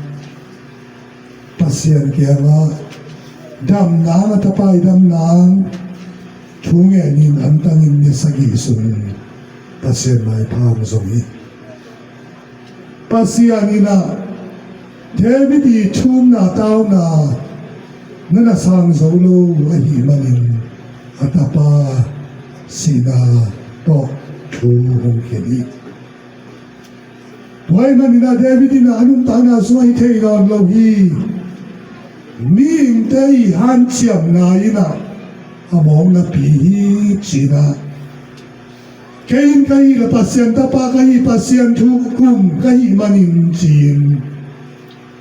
Pasian kiangah damna, a tapa i damna thu ngenin antangin ni sagih sung Pasian maipha hong zong hi. Pasian in ah David i thumna tauna na na sang zo lo ahih manin a tapa sihna tawh thu hong khen hi. Tua ahih manin ah David in ah a nuntakna sungah i thei nawn lo hi. Mihingte i hanciamna in ah a mawknapi hi ci-in ah kei in ka hih leh Pasian tapa ka hi, Pasian thu kum ka hih manin ci-in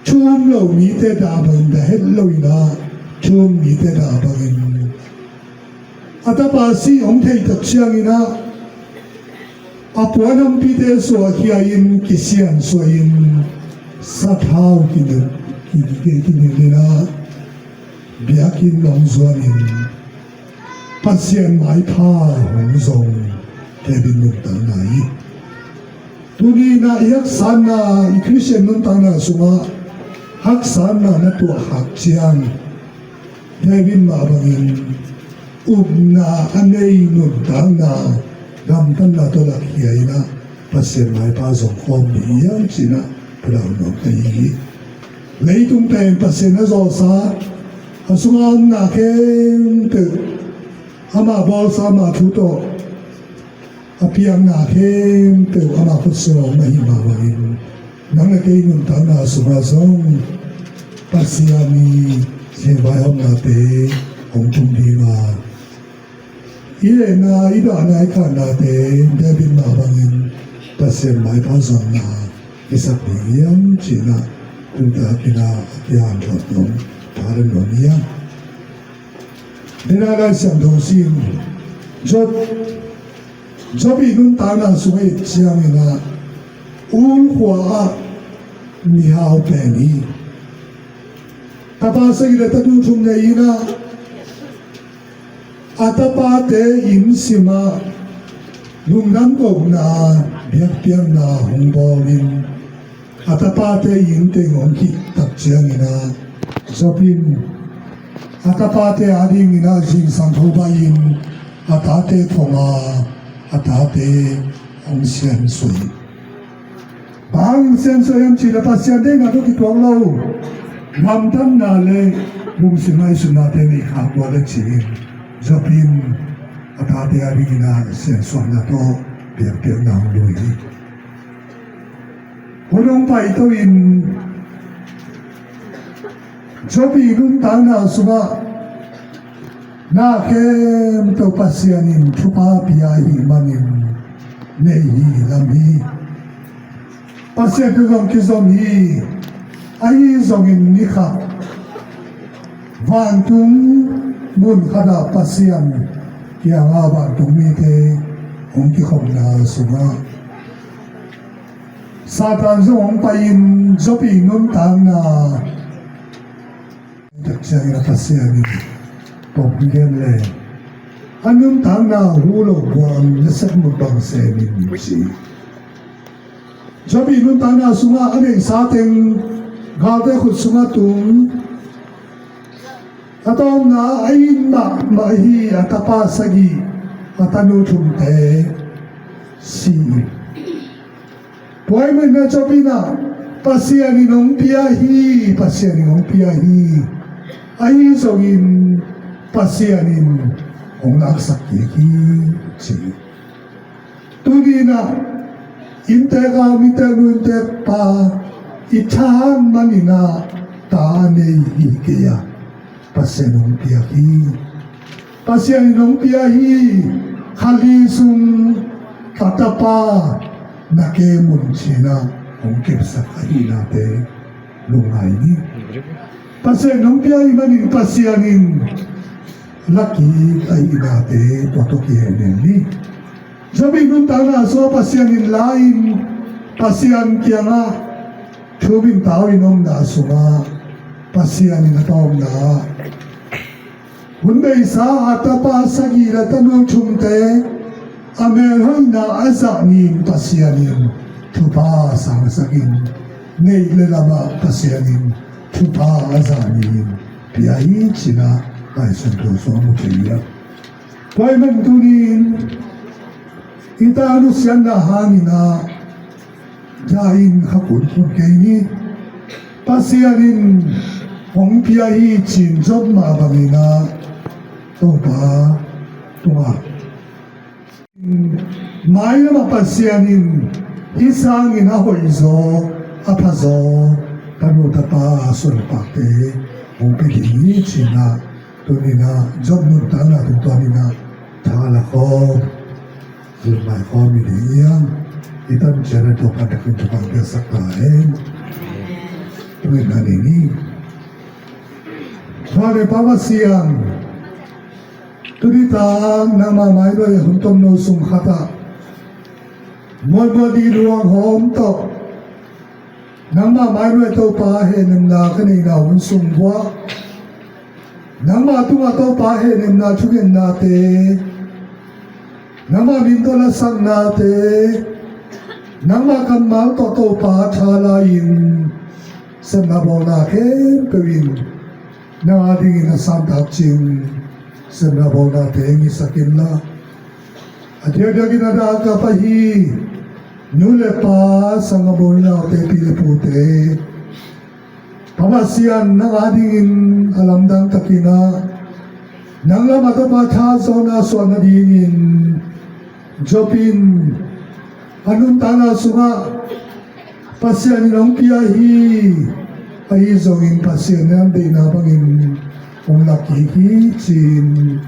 thu um lo mite dah bangin dah het loin ah thu um mite dah bangin a tapa sih hong theih tak ciangin ah a puanhampite suahkhia-in kisiansuahin sathau kinilh, kinilh, kinilhin ah biakinn hong zuanin Pasian maipha hong zong David nuntakna hi. Tuni-in ah i haksatna, i Khristian nuntakna sungah haksatna na tuahkhak ciang David mah bangin upna a nei, nuntakna, gamtatna tawh lakkhia in ah Pasian maipha zong khawm ding hiam ci-in ah ka lau nuam ka hi hi. Leitung pen Pasian a zawhsa, a sunga omna khempeuh, amah bawlsa, amah thu tawh a piakna khempeuh amah khutsunga om ahih mah bangin, nang le kei nuntakna sungah zong Pasian i vaihawmnate hong tung ding a, i hehna, i dahna, i khanate David mah bangin Pasian maipha zonna i sak ding hiam ci-in ah, tuni takin ah a kihanthawn nuam, pha nuam hiam? Dena Lai Siangtho sim, Job, Job i nuntakna sung i et ciangin ah, Ur khua-ah mihau pen hi. Tapa sagih le tanu thum nei in ah, a tapate inn simah lungdam kohna, biakpiakna hong bawlin, a tapate inn teng hong khih tak ciangin ah, Job in a tapate adingin ah zingsang tho baih in, a tate phong a, a tate hong siansuah hi. Bang hong siansuah hiam cih leh Pasian deihna tawh kituak lo, gamtatna le lungsim ngaihsutnate nei khak uh a, le ci-in Job in a tate adingin ah siansuahna tawh biakpiakna hong lui hi. Hun hong paito in, Job i nuntakna sungah na khempeuh Pasian in thupha pia ahih manin nei hi, lam hi. Pasian thu zong kizom hi. Ahi zongin ni khat vantung mun khatah Pasian kiangah vantung mite hong kikhopna sungah Satan zong hong pai-in Job i nuntakna tak ciangin a Pasian in pawlpi gen le a nuntakna hu lo buang na set mut bang semin ci. Job i nuntakna sungah a neihsa teng galte khut sungah tung, a tawpna a it mahmah hi, a tapa sagih, a tanu thumte si. Tua ahih manin ah Job in ah Pasian in hong pia hi, Pasian in hong pia hi. Ahi zongin Pasian in hong laksak kik hi ci. Tuni in ah inntek a om, inntek nu, inntek pa i thahat manin ah ta a nei hi kei a, Pasian hong piak hi. Pasian in hong pia hi. Kha li sung ka tapa na kem un ci-in ah hong kepsak ahihnate lungngai ni. Pasian in hong pia ahih manin Pasian in la kik ahihnate tua tawh kihehnem ni. Job i nuntakna sungah Pasian in la-in, Pasian kiangah thu min tau in omna sungah Pasian in a tawpna ah hun beisa a tapa sagih le tanu thumte a melhoihna a zah ni-in Pasian in thupha sangsak in, neih le lamah Pasian in thupha a zah ni-in pia hi ci-in ah Lai Siangtho sungah mu thei hi. Tua ahih manin tuni-in i ta nusiatna hangin ah dahin kha kunkhun kei ni. Pasian in hong pia hi ci-in Job mah bangin ah Topa tungah mailamah Pasian in hih sangin a hoihzaw, a phazaw tanu tapa a suan a pakte hong pia ding hi ci-in ah, tuni-in ah Job nuntakna tungtawnin ah tha la khawm, zumai khawm i ding hi hang. I tan ciang a Topa'n thakin thupha piaksak ta hen. Tuni-in ah ni ni. Tua le Pa Pasian, tuni tak nangmah mainuai hun tomno sung khatah muanmuan i luang hawm tawh nangmah mainuai Topa hehnemna ka neihna hun sung buah, nangmah tungah Topa hehnemna thungennate, nangmah min tawh lasaknate, nangmah kammal tawh Topa tha la-in sepna bawlna khempeuh in nang adingin a santak cing siamna bawlnate hong hisak inla, a diakdiakin a dak a pai hi nu le pa, sanggam u le naute, pi le pute, Pa Pasian, nang adingin a lamdang takin ah nang lam a tapa tha zawhna suah nadingin Job in a nuntakna sungah Pasian in hong pia hi. Ahi zongin Pasian in a deihna bangin hong lak kik hi ci-in,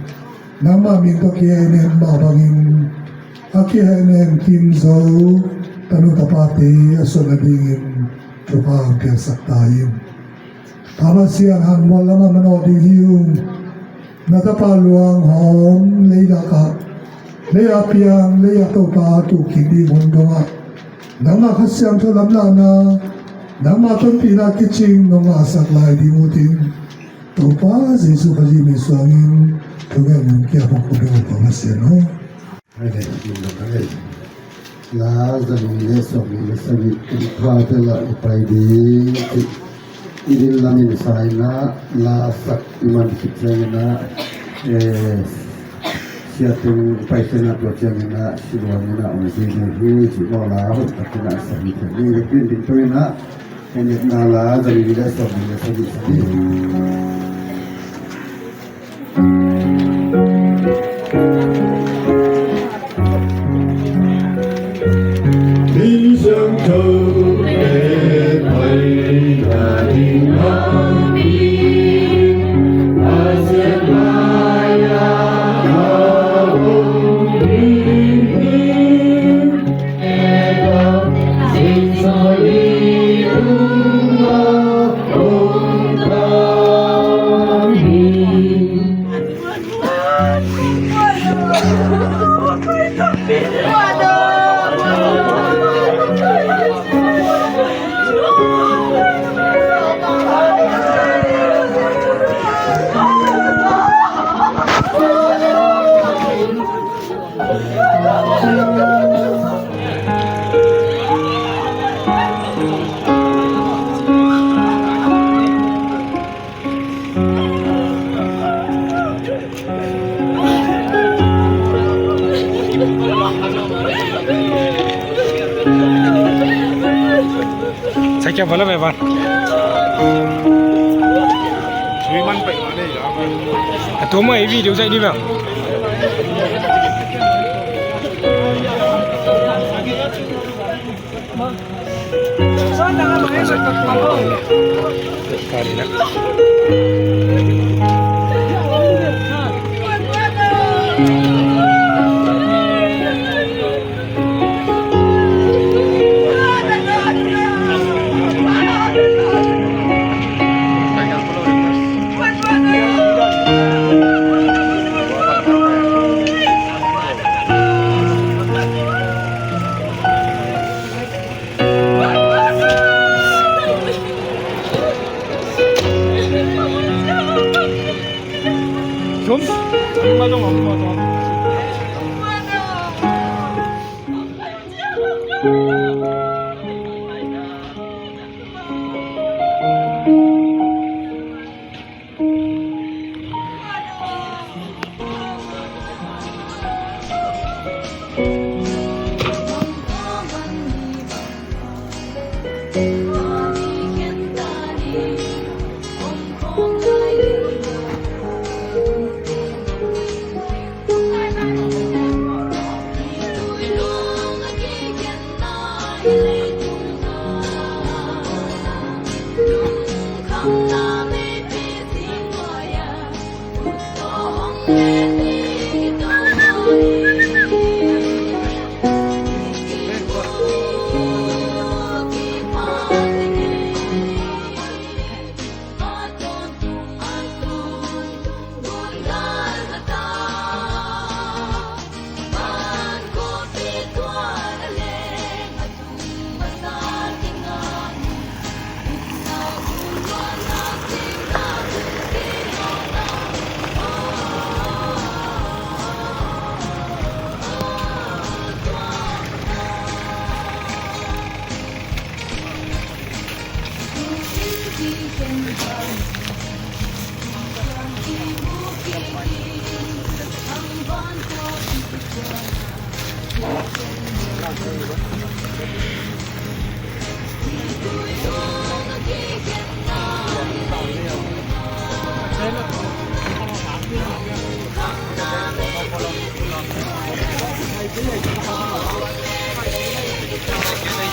nangmah min tawh kihehnem mah bangin a kihehnem kim zo tanu tapate a suah nadingin thupha hong piaksak ta in. Pa Pasian, hanmual lamah manawh ding hi ung. Na tapa luanghawm leilak ah, lei a piang, lei a Topa tuh kik ding hun dongah nangmah Kha Siangtho lamlahna, nangmah tonpihna kicing nong ngahsak lai ding utin, Topa Jesuh Khazih min suangin thungen nong kiak hong ko ding uh, Pa Pasian aw. Hai le, min dong hai. La zali le sawmli le sagih kum pha bel ah i pai ding cih i din lamin sa in ah, la sak i man khit ciangin ah, eh, siatung pai ciangin ah, tua ciangin ah siluang in ah hong zui ding hi cih maw, la hoih takin ah sa hi. Tua ni le pin ding tua in ah, Kenneth na la zali le sawmli le sagih sa ding. Sa kia bala beba. A tu mai video sa di bang.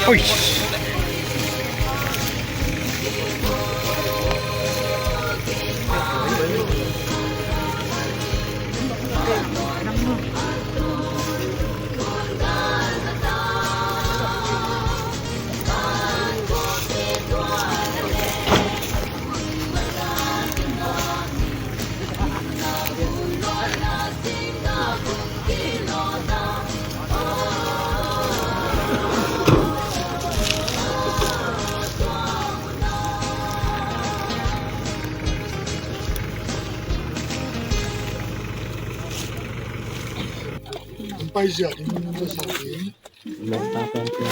Oi. Paizia ding na sa ding.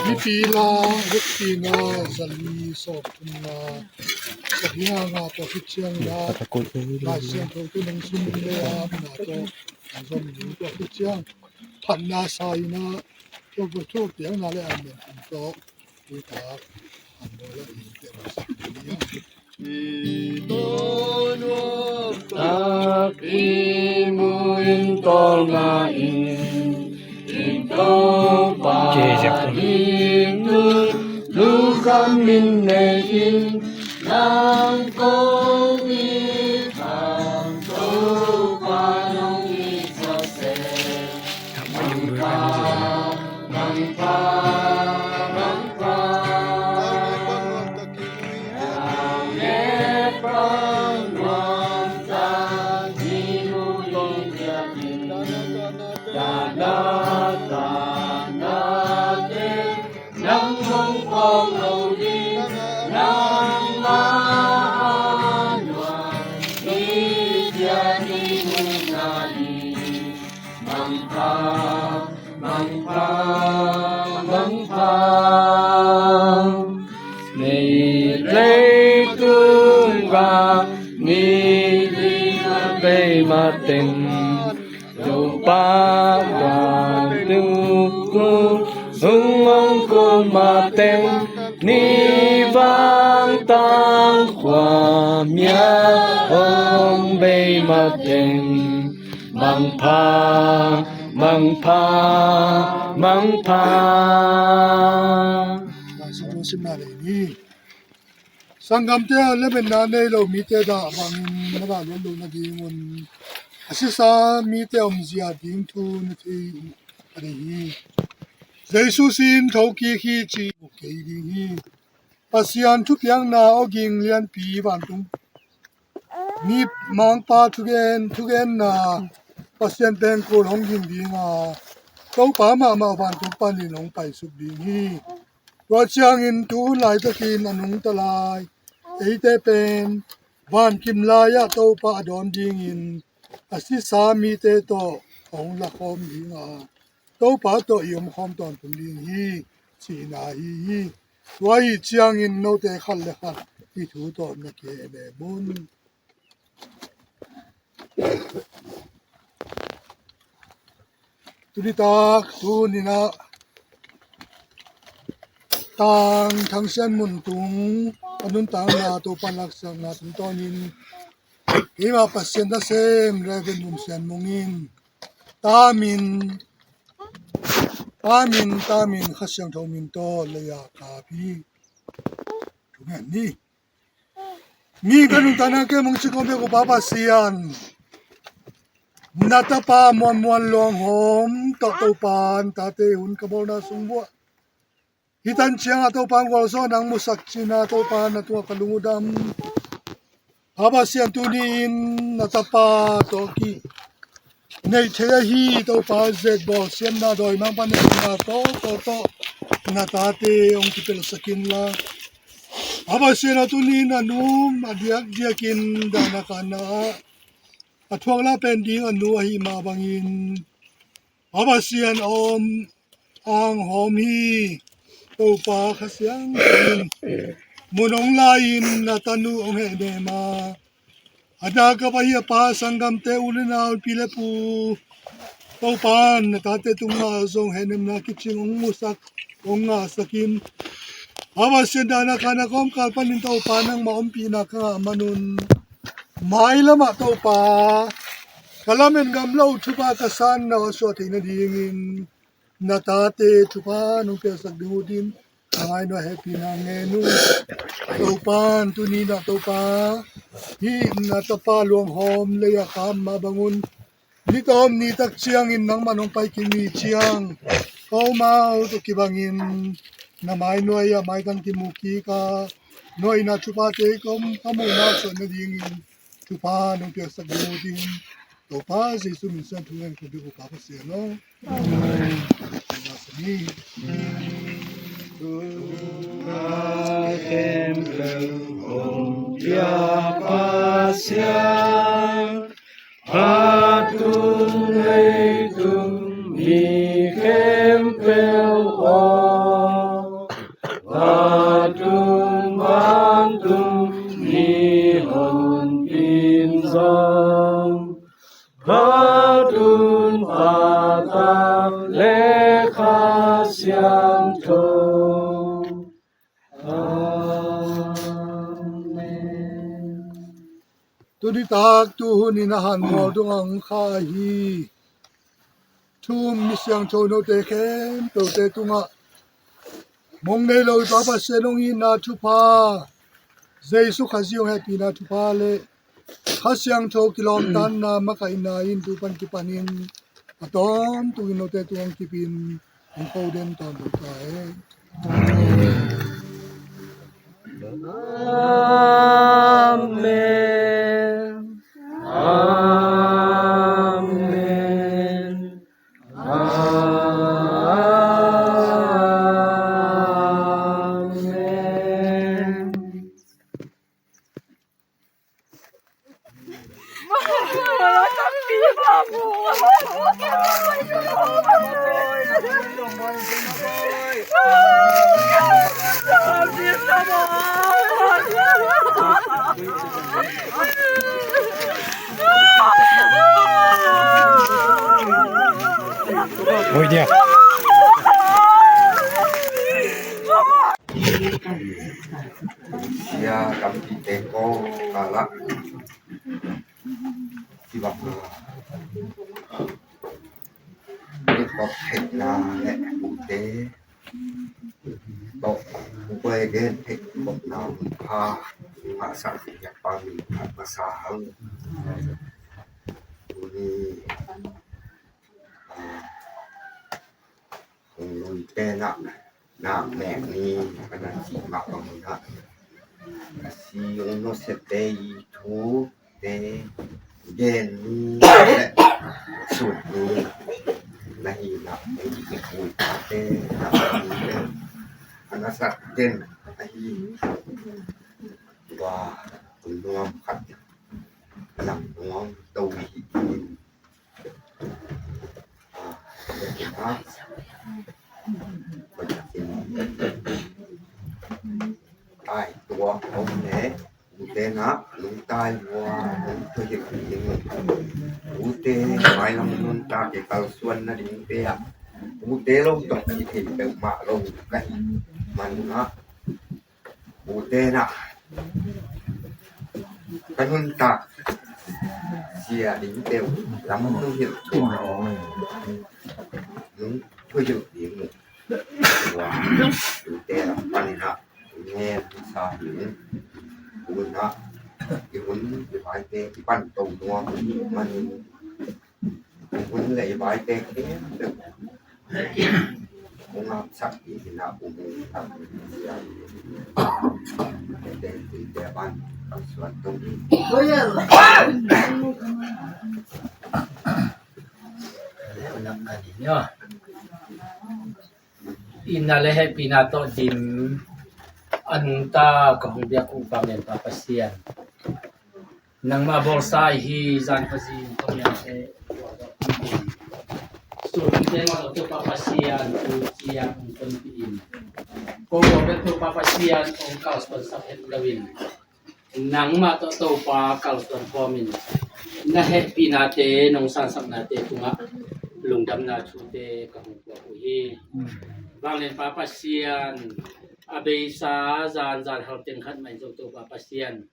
Mipi la, vekpi na, zali, sawm thum na, zali nga nga tua khit ciang na, Lai Siangtho tu nang sum le a, na tua, an zom ding tua khit ciang, phatna sa ina, tua tua tua piang na le amen, an tua, tua ta, an tua la, in tua sa ding. Tak i muin tawlnga in, in Topa ding tun lukhamin nei in, nang kong it hang Topa nong it zawh seh. Mangpha, mangpha, mangpha. Nei leitung a mi li a bei mateng, Topa vantung hong kum mateng, ni vang tang khua mia hong bei mateng. Mangpha, mangpha, mangpha. Lai Siangtho simna nei ni. Sanggamte a lametna nei lo mite dah bangin na dah luat loh nadingun a sisa mite omzia ding thu na thei uh a deih hi. Jesu sin thokik hi ci uh kei ding hi. Pasian thupiakna awging lianpi vantung mi mangpa thugen, thugenna Pasian pengkul hong ging dinga Topa mahmah vantung panin hong paisuk ding hi. Tua ciangin tu hun laitakin a nungta lai eite pen vankim lai-ah Topa a dawn dingin a sisa mite tawh hong lakhawm dinga Topa tawh i omkhawm tawntung ding hi, cihna ahi hi. Tua ahih ciangin note khat le khat hih thu tawh na kihehnem un. Tunitak, tuninah Tang Thang Sian Mun tung a nuntakna Topa laksakna tungtawnin keimah Pasian nasem Reverend Lum Sian Mung in tamin, tamin, tamin Kha Siangtho min tawh lei-a kap hi. Thungen ni. Mi ka nuntakna kem hong cik om bek uh Pa Pasian, na tapa muanmuan luanghawm tawh Topa na tate hun ka bawlna sung buah hi tan ciangah Topa gualzawh nang musak cina Topa na tungah ka lung uh dam. Pa Pasian tuni-in na tapa tawh ki neih theih ahi Topa zet bawl siamna dawimangpa neihna tawh tawh tawh na tate hong kipelhsak inla. Pa Pasian a tuni-in a nu a diakdiakin dahna kahna ah a thuak la pen ding a nu ahi mah bangin Pa Pasian a om a hong hawm hi. Topa Kha Siangtho in mun hong la-in na tanu hong hehnem a, a na ka va hi a pa sanggamte u le nau pi le pu Topa na tate tungah zong hehnemna kicing hong musak hong ngahsak in. Pa Pasian dahna kahna kawmkal panin Topa nangmah ompihna ka ngah manun mailamah Topa ka lamet ngam lo thupha ka sanna a suah theih nadingin na tate thupha nong piaksak ding uh din, na mai nuai hehpihna ngen uh. Topa, tuni-in ah Topa, hih na tapa luanghawm lei-ah ka am mah bangun, ni tawm ni tak ciangin nangmah nong pai kik ni ciang, ka om uh tawh kibangin na mai nuai-ah maitang kimu kik a, nuai-ah na thuphate ka om, ka muh na suah nadingin thupha nong piaksak ding uh din, Topa Jesu min suang thu ngen ka bia uh ka Pasian aw. Amen. Amen. Tua khempeuh hong pia Pasian, phattuam leitung mi khempeuh aw, phattuam vantung mi honpin zong, phattuam Pa, Tapa leh Kha Siangtho. Amen. Tuni tak tu hun in a han mual dong ang kha hi. Thu um mi siangtho note khempeuhte tungah mong nei lo i Pa Pasian hong itna thupha, Jesu Khazih hong hehpihna thupha leh Kha Siangtho kilawmtatna makaihna in tu pan kipanin a tawntungin note tungah kipin hong ko den tawntung ta hen. Amen. Amen. Amen. Oi, dia. Sia tampi te ko kala. Kibak na. Ni kop thekna le ute. Tok kue gen thek kop na mun pha. Pha sa ya pa min pha sa hang. Uni. Hong lui pen ah nak mek ni ka na cih mah bang ah, a si hong nusiate i thute gen ni le sut ni na hi nak ei i kul tate nak ni le a na sak den a hi. Tua hong nuam khat nak nuam to i hi. Ai tua om le ute na lungtai hua lung tu hi ding. Ute mai lam nun ta ke kal suan na ding te a ute lo tong ki thei pe ma lo ka hi man na. Ute na ka nuntak sia ding teu lam nung hilh tua nung thuhilh ding uh tua ute lam panin ah ngen sa ding. Hun ah i hun i vaite i pan to nuam manin hun le i vaite khempeuh hong ngapsak i hinah um hong tak sia. Te te te ban kan suan tung hi. Itna le hehpihna tawh dim a nungta ka hong biak uh Vanglianpa Pasian, nangmah bawlsa ahi zan Khazih in ka miangte suangte mah tawh Topa Pasian tu ciang hong tonpih in, ko bawlbet Topa Pasian hong kalsuansak het loin nangmah tawh Topa kalsuan khawmin na hehpihnate nong sansaknate tungah lungdamna thute ka hong puak uh hi. Vanglianpa Pasian, a beisa zanzan halteng khat mah in zong Topa Pasian,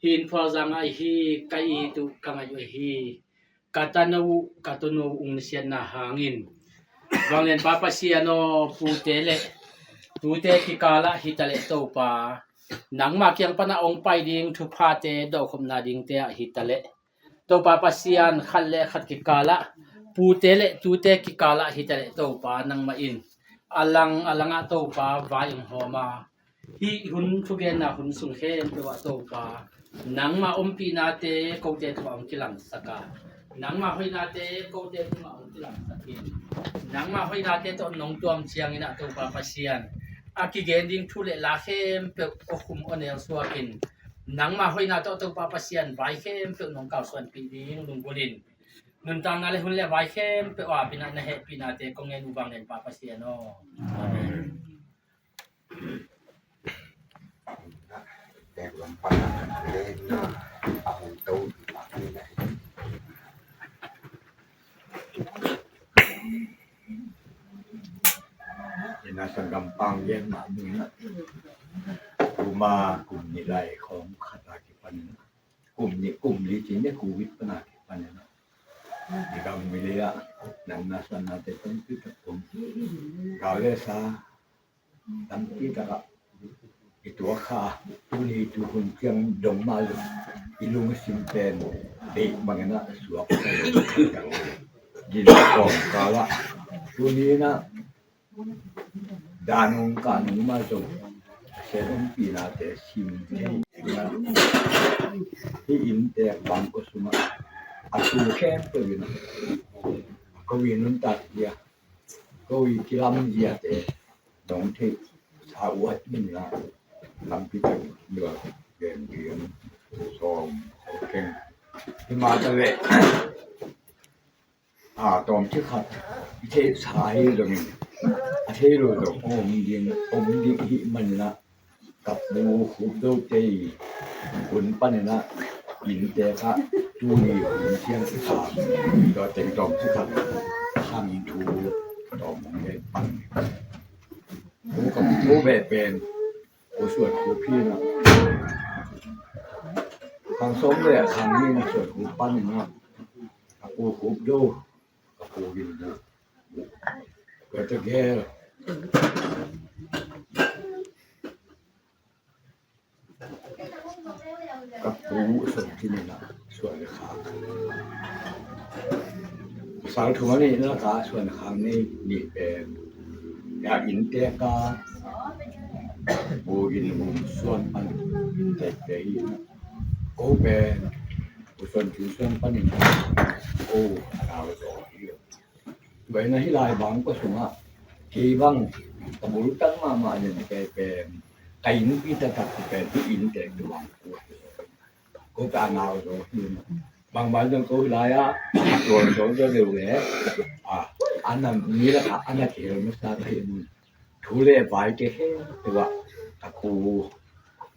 hih innphual zangah ahi ka it uh ka ngaih uh ahi ka tano uh ka tuuno uh ung nasiatna hangin Vanglianpa Pasian aw, pute le tute kikalah hitaleh Topa, nangma kiang pana ong pai ding thuphate dohkhopna dingte ah hitaleh Topa Pasian, khat le khat kikalah, pute le tute kikalah hitaleh Topa, nangmah in a lang a langah Topa vai ong hawm a, hih hun thugenna hun sung khempeuh ah Topa, nangma ompihnate kote tungah ong kilangsak a, nangma hoihnate kote tungah ong kilangsak in, nangma hoihnate tawh nong tuam ciangin ah Topa Pasian, a kigen ding thu le la khempeuh aw khum aw nel suak in, nangma hoihna tawh Topa Pasian vai khempeuh nong kalsuanpih ding lunggulh in, nuntakna le hun le vai khempeuh a pinah na hehpihnate kong ngen uh, Vanglianpa Pasian aw. Amen. Ina sanggampang gen mah ni na. Kuma kum nih lai khawng khat a kipan kum nih, kum li ci ni, covid pana kipan na. I gam mi le ah natna suannate tampi tak om. Gau le sa tampi takah i tuak kha. Tuni tuhun ciang dong mah zong i lungsim pen deih bangin ah suak. Din kawm kalah tuni in ah dan hong kah nung mah zong Pasian ompihnate sim thei. Hih innte bangkua sungah a tu khempeuh in ko i nuntak zia, ko i kilam ziate dong theih sa uat min la lampi tak dua gen pian sawm keng. Himah ta leh a tawm ci khat i theih sa hi zongin a thei lo zong om ding, om ding hih manin ah ka pu Khup Zo te i hun panin ah innte kha tuni hun ciang i sa tua teng tawm ci khat khang thu tawm hong gen pan. Pu ka pu beh pen Pu Suan Khup hi na. Khang sawm le khang ni na Suan Khup panin ah ka pu Khup Zo, ka pu Gin Zo, ka tegel, ka pu Suan Khin in ah Suan le Khang. Sal thum a neih na ka Suan Khang nei nih pen ya innte ka pu Gin Bum Suan pan innte ka hi. Ko pen Pu Suan Khin Suan panin ko a nau zaw hi. Tua in ah hih lai bangkua sungah kei bang ka bultak mahmah zen kei pen ka innpi taktak pen hih innte tu bang ko ka nau zaw hi. Bangmah zong ko hih lai-ah a tualzaw zaw deuh leh a, a na mi lakah a na kihel masa ka hih mun. Thu le vaite khempeuh ah ka pu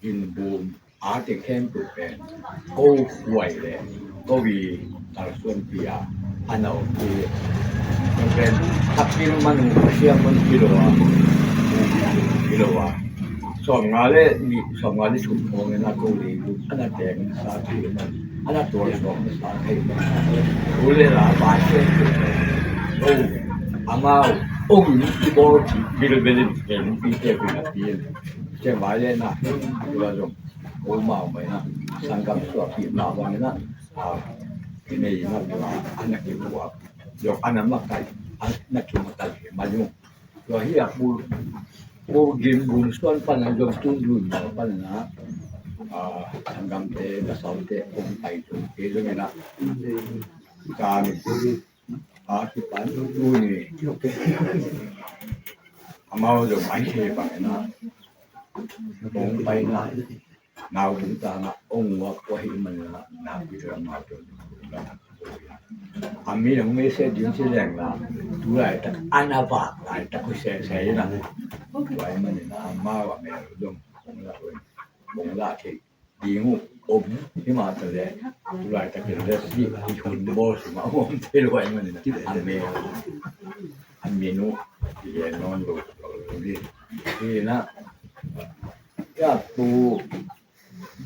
Gin Bum a te khempeuh pen ko huai le ko i kalsuanpi a a na om hi. Pen takpi man siam man hi lo a, hi lo a. Sawmnga le nih, sawmnga le thum khawng in a ko lei lut a na teng sa thei man, a na tual sawm na sa thei man. Thu le la vai se ko amau ong in i bawl ci bilbel in en pi te pi na pi in. Ciang vai le na tua zong ko mau mai na sanggam suak pi na bang na a kinei na tua a na kibuak zong a na makai, a na kimakai ma zong. Tua hi a pu, pu Gin Bum Suan pan a zong tun dun ma pan a, a, sanggamte, ka saute, kong pai tu, ke zong ina. Ka mi tu, a, ki pan tu tu ni. Amau zong ai he bang ina. Kong pai na. Nau tung ta na ong wa kwa hi man na na pi ta ma to. A mi nang me se ding se leng na. Tu lai tak ana ba lai tak ku se se na. Wai man na ma wa me dong. Ong la ong. Ong la ke. Ding u om hi ma ta le. Tu lai tak ke le si hi hun bo si ma om te wai man na. A me. A mi nu. Ye non lo. Ni. Ni na. Ya tu.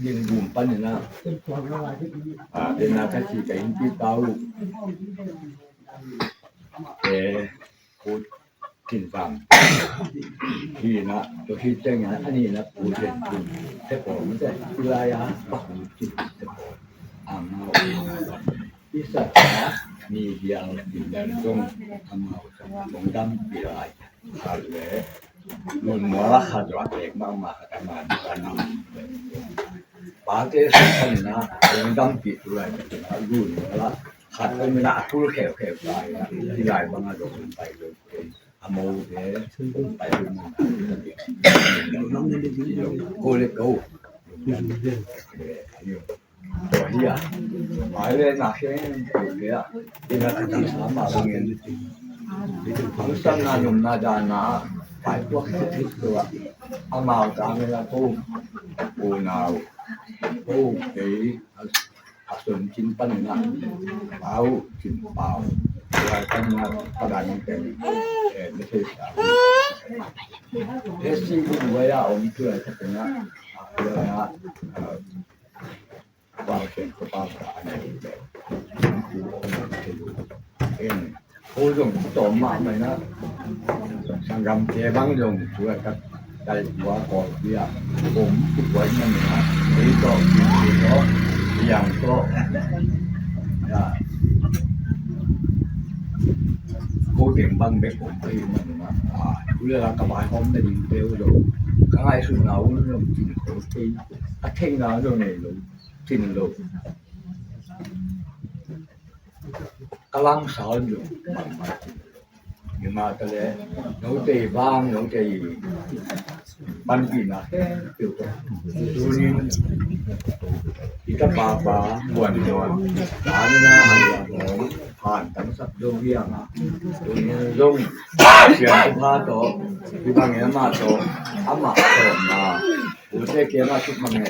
Gin Bum pan ina. A, den a ka ci ka innpi pau. E, Pu Cin Zam hi na, tua hi ciangin a nihna Pu Cin Pu Te Pawl mate, i lai-a Pa Hu Cin Te Pawl a ngau. I sat a ni hiang ti dan zong amau zong dampi lai. Khat le Lun Mual a khat, Zuak Lek mahmah khat a man ka nam. Pate sung panin a hong dampih tu lai ka cin a, Lun Mual a khat om in a, a tul kheukheu lai a, hi lai bang a dong pai lo. A mo te pai lo. Ko le ko. Tua hi a, mai le na khen ko le a, ina ka dang sa ma bang en. Ang san na num na da na, pai puak se thik tua. Amau ta me la ko, ko nau, ko kei, a sun cin pan na, pau cin pau. Tua kan na, pa dan kei, eh, me se sa. Esi ku wa ya om tu la ka na, ya, Bang khen ko pa ka a nei le. Ku ong khen lu. En. Ko zong ku tawm mahmah na. Sanggam te bang zong tu a ka dai kua kawl pia. Kom ku kuai man na. Ei tawh, ei tawh, ei yang tawh. Ya. Ko teng bang bek om ei man na. A, tu le la ka bai hom na ding te u zong. Ka ngaihsutna u zong cin ko ei. A theihna zong nei lo. Cin lo. Ka lam sal lo. Mangmang cin lo. Mima ta le, note bang, note panpihna khempeuh tawh. Tunin, i ta papa, muan muan. Tanina, han tangsak dong hiang a. Tunin zong, sian tu pha tawh, i bang e ma tawh, ama tawh na. Ute kiangah thupha ngah.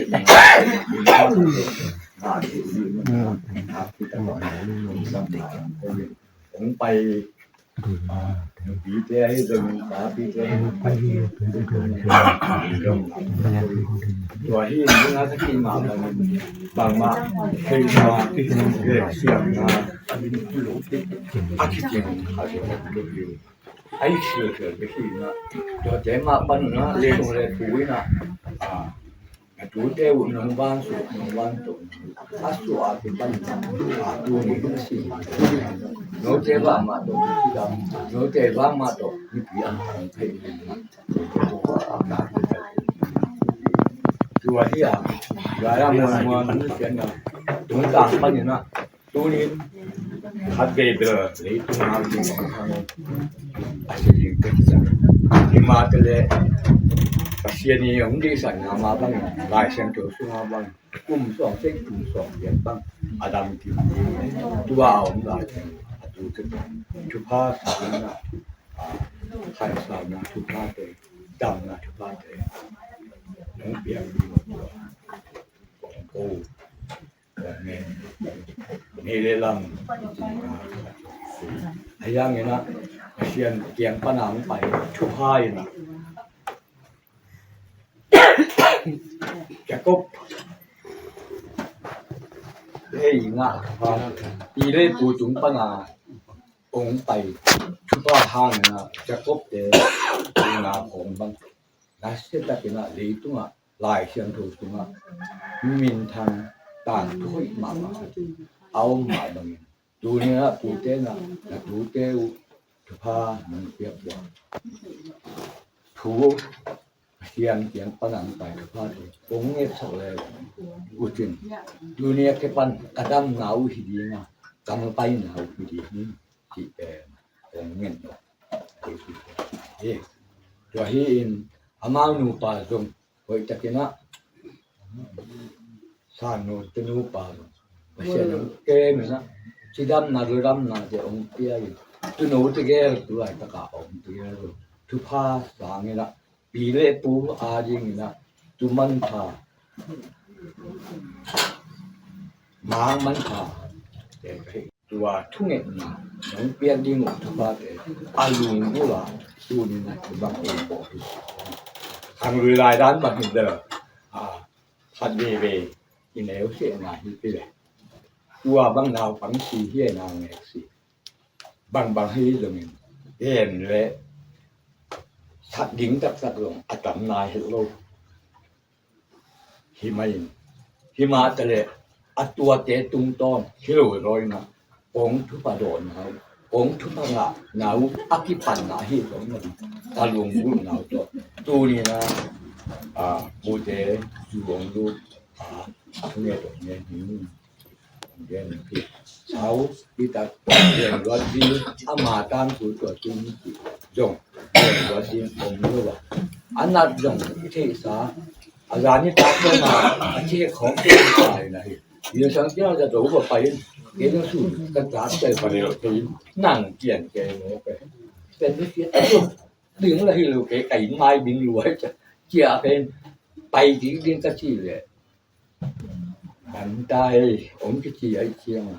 Hong pai. Pite ahi zongin, papite ahi zongin, tua hi in, bangmah, bangmah, theihna, siamna, a kikin, a kikin. Ai, sia, sia, sia, sia, na. Tua te mah pan na, le, le, pu, na. A, na tute uh nong van su, nong van tu. A su a ki pan na. A tu ni si. No te va ma to, si da. No te va ma to, ni pi an tang te. Tua hi a, ga ya mo mo ni sia na. Tung tang pan na. Tunin khat vei bel leitung a ding a si ding tek sa. Himah te le Pasian i hong deihsakna mah bang, Lai Siangtho sungah bang, kum sawm sek kum sawm lian bang a dam kim ding. Tua a om lai teng a tu tek thupha sangna, a, khaisakna thuphate, damna thuphate hong piak ding tua. Ko Nei le lam. A hiang ina, Pasian kiang pana hong pai thupha ina. Jacob. Ei nga thupha. Pi le pu tung pana hong pai thupha hang ina, Jacob te ina hong bang. Nasia takin a leitungah Lai Siangtho sungah minthang tangthu hoih mahmah a om mah bangin, tuni a pute na, na tute uh thupha nong piak uh a, thu Pasian kiang pan a nong pai thupha thu kong ngetsak le uh cin, tuni a kipan ka damna uh hi ding a, ka paina uh hi ding hi, cih pen kong ngen uh. Tua hi in amau nupa zong hoih takin a, San nu te nupa zong Pasian hong kem in a, cidamna ludamna te hong pia in, tunu tegel tu laitak a om tegel zong thupha sang in a, pi le pu a ding in a, tu manpha, mang manpha te ka hi. Tua thungetna nong piak ding uh thuphate a lung uh a, tuni na kibang uh pawh hi. Khang lui lai dan bang hi deuh a, khat veve i neu sehna hi ti le, tua bang naupang si hi a, nau nek si, bangbang hi zongin, Gen le that ding taktak zong a tam nai het lo. Hi mah in, hi mah ta le a tuate tungtawn hi lo zaw in ah, kong thupha dawhna uh, kong thupha ngahna uh a kipatna hi zong na, ka lunggulhna uh tawh tuni in ah, a, pute zu hong lut a, a thu nget hong ngen hi. Gen hi. Sau hi tak, gen luat ding, ama tangthu tua tung zong gen luat ding om lo a. A nat zong i theihsa, a zan i tak zong a, a ci khawm theihsa hi na hi. Yin sang cia za zo va pai in, kei zong su ka tak cia pa rel kei in, nang pian kei mawk e. Pen ni cia zong ding la hi lo kei, ka inn mai ding luai cia, cia pen pai ding ding ka ci le. Kan ta hei, om kici ai ciang a.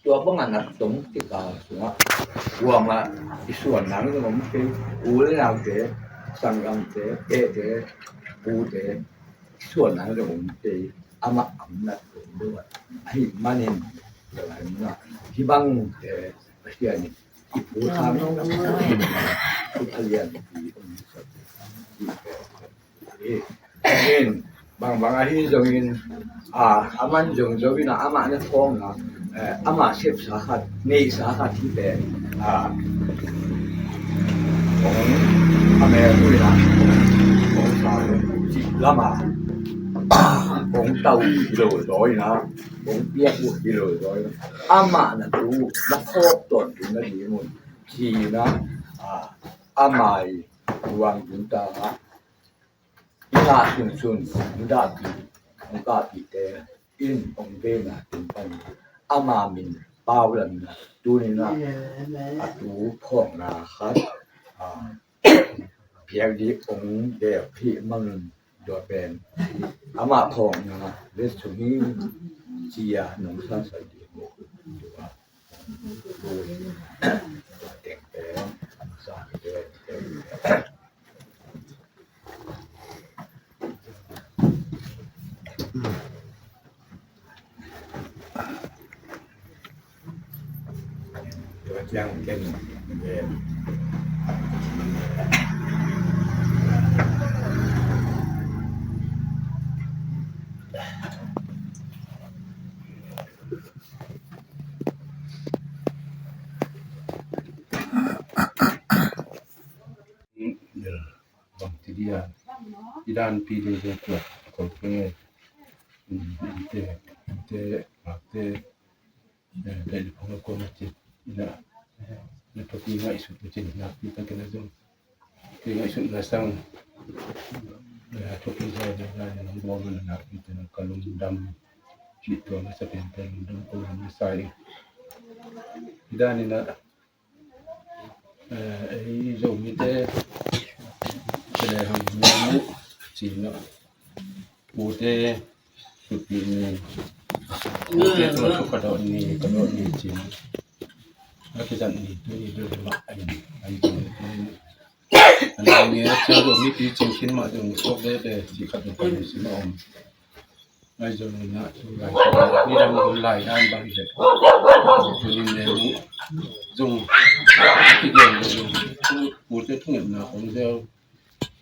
Tua bang a nat tong kikal sungah, kuamah i suan nang zong om kei, u le naute, sanggamte, pete, pute, i suan nang zong om kei, amah am nat tong deuh a. Ahi manin, tua lai muna, hi bangte, Pasian in i phu tha nong, i a lian i om sa. In, bangbang ahi zongin, a, a man zong zo in a, amah na thawng a, eh, amah sepsa khat, neihsa khat hi pen, a, kong a mel uh in a, kong sa uh cih lam a, kong tau uh hi lo zaw in a, kong piak uh hi lo zaw in a, amah na tu, na khawk tawntung na ding un, ci in a, a, amah i luang ding ta a, i ngah sunsun, hong dahpih, hong kahpihte in hong vena tung pan, ama min paulamna, tuni in a, a tu phawkna khat, a, piak ding hong deih hi mangin tua pen, ama phawkna le sung hi ci a nong sansan ding tua. Bang ti dia, i dan pi ding ding tua, ko pe, te, te, te, eh, le le phong ko na ti, na, na to pi ngaihsut na ti, na pi ta ke na zong. Pi ngaihsut na sang, eh, to pi zai, zai, zai, na bawm na, na pi ta na ka lungdam, ci tua na sa pen ta lungdam ko na sa i. I dan i na, Eh, ei Zomite, Bethlehem Melmuh cihna, pute, pute ni, pute tua su ka dawh ni, ka dawh ni cihna. A kizat ni, tu ni, tu ni, ma, ai, ai, tu ni, tu ni. An ni, a cia Zomi pi cing kin ma, tu ni, sok de, de, ci khat, tu ni, si ma om. Ahi zongin ah, tu lai, nidang hun lai dan bang hi leh, tuni Melmuh zong kigen lo zong, pute thungetna om zel.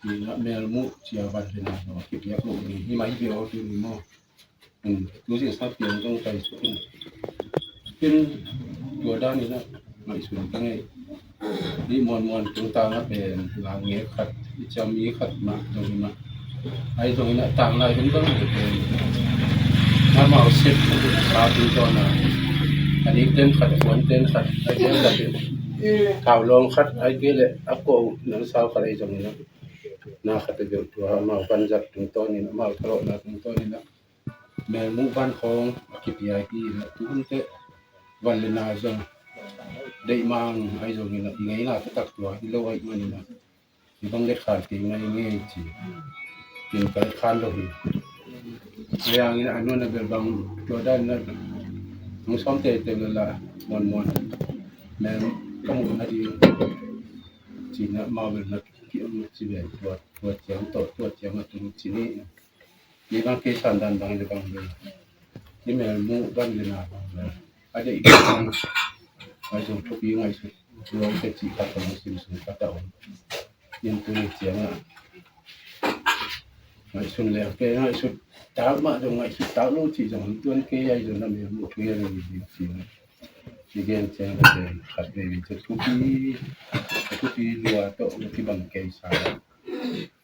Ina Melmuh cia van hi na no kipiak lo ni hi mai hi bia aw tuni maw. Tu zia sa piang zong kai suk in. Ken tua dan ina ngaihsun ka ngei. Ni muanmuan tungtang a pen la nge khat, i ciam mi khat mah zong hi mah. Ahi zongin a tang lai hun bang hi pen, amau sep sa tungtawn a, a nik ten khat, a puan ten khat, a gel khat in, thau lawng khat, a gel le a ko uh nang sau khat ahi zongin a, na khat a gel tua amau vanzat tungtawn in, amau thalawhna tungtawn in a, Melmuh van khawng a kipia hi in a, tu hun teh van le na zong deih mang ahi zongin a, i ngeina taktak tua hi lo ahih manin a, i bang let khan kei ngai ngei ci. Kin ka let khan lo hi. Ahi hangin a, a nuan a bel bang tua dan in a, hong sawm teitei lo la, muanmuan. Mel ka muh na ding ci na, mau bel na ki om ci bel tua, tua ciang tawh, tua ciang a tung ci ni. Ni bang kei san dan bang le bang le. Ni Melmuh van le na bang le. A deih bang. Ai zong thupi ngaihsut. Lawngte cih khat a om, simsung khat a om. In tuni ciangah ngaihsun leng kei, ngaihsut tak mah zong, ngaihsut tak lo cih zong om tuan kei, ahi zong na mel muh thu hial lo ding cih. Ci gen ciang khat vei in thupi, thupi lua tawh na kibang kei sa.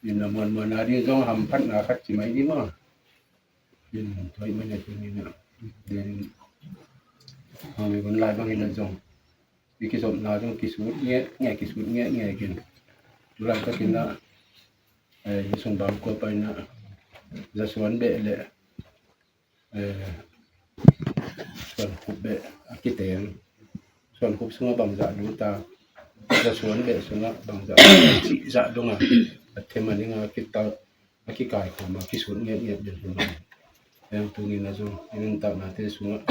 In a muanmuan a ding zong hamphatna khat ci mai ding maw. In tua ahih manin a tuni in a, den hong i hun lai bangin a zong i kizopna zong kisut ngekngek, kisut ngekngek in. Tu laitakin a, eh, i sung bang kua pai in a, zasuan beh le, eh, suankhup beh a kiteng. Suankhup sungah bangzah lut a, zasuan beh sungah bangzah lut a, cih zah dong a, a them a ning a kital a kikaikhawm a, kisut ngekngek den hi mah. Heng tuni in a zong i nuntaknate sungah,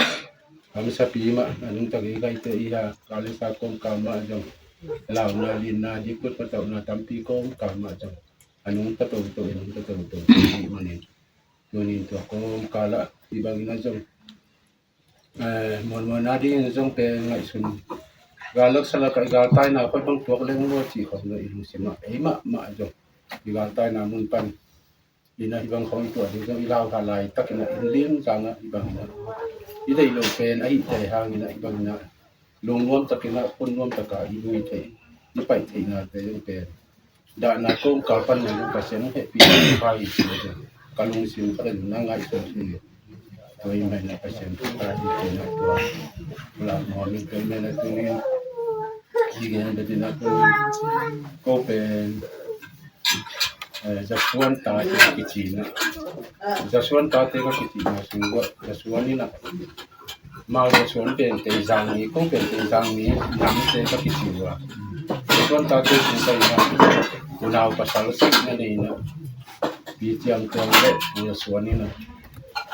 a misapi mah, a nuntak i gaite i ha, ka le sa kawmkal mah zong, launa, linna, dikut patauhna tampi kawmkal mah zong a nungta toto, i nungta toto ahih manin, tuni in tua kawmkal ah hih bangin a zong, eh, muanmuan a dingin zong pen ngaihsun. Gal lak sa lak ah i galtaina koi bang tuak leng maw cih khawm lo i lungsim ah, ei mahmah zong i galtaina mun pan in a hih bang khawng i tuah ding zong i lauhuai laitakin a, in lim zang a hih bangin a, i deih loh pen ahih teh hangin a hih bangin a, lungnuam takin a, khutnuam takin a i lui theih, i paih theihnate zong pen dahna kawmkal pan nang Pasian hong hehpih hi ci a, ka lungsim khat in na ngaihsun hi. Tua ahih manin a Pasian thu ka hi ci a, tua la nuam in, tua ahih manin a tuni in i gen bek in a, ko pen, eh, zasuan tate ka kici in a, zasuan tate ka kici in a, sung zasuan in a, mau zasuan pen Teizang mi, ko pen Teizang mi namte ka kici uh a. Zasuan tate sung ka in a, unau pasal sagih na nei in a, Pi Ciang Tuang le Pu Zasuan in a,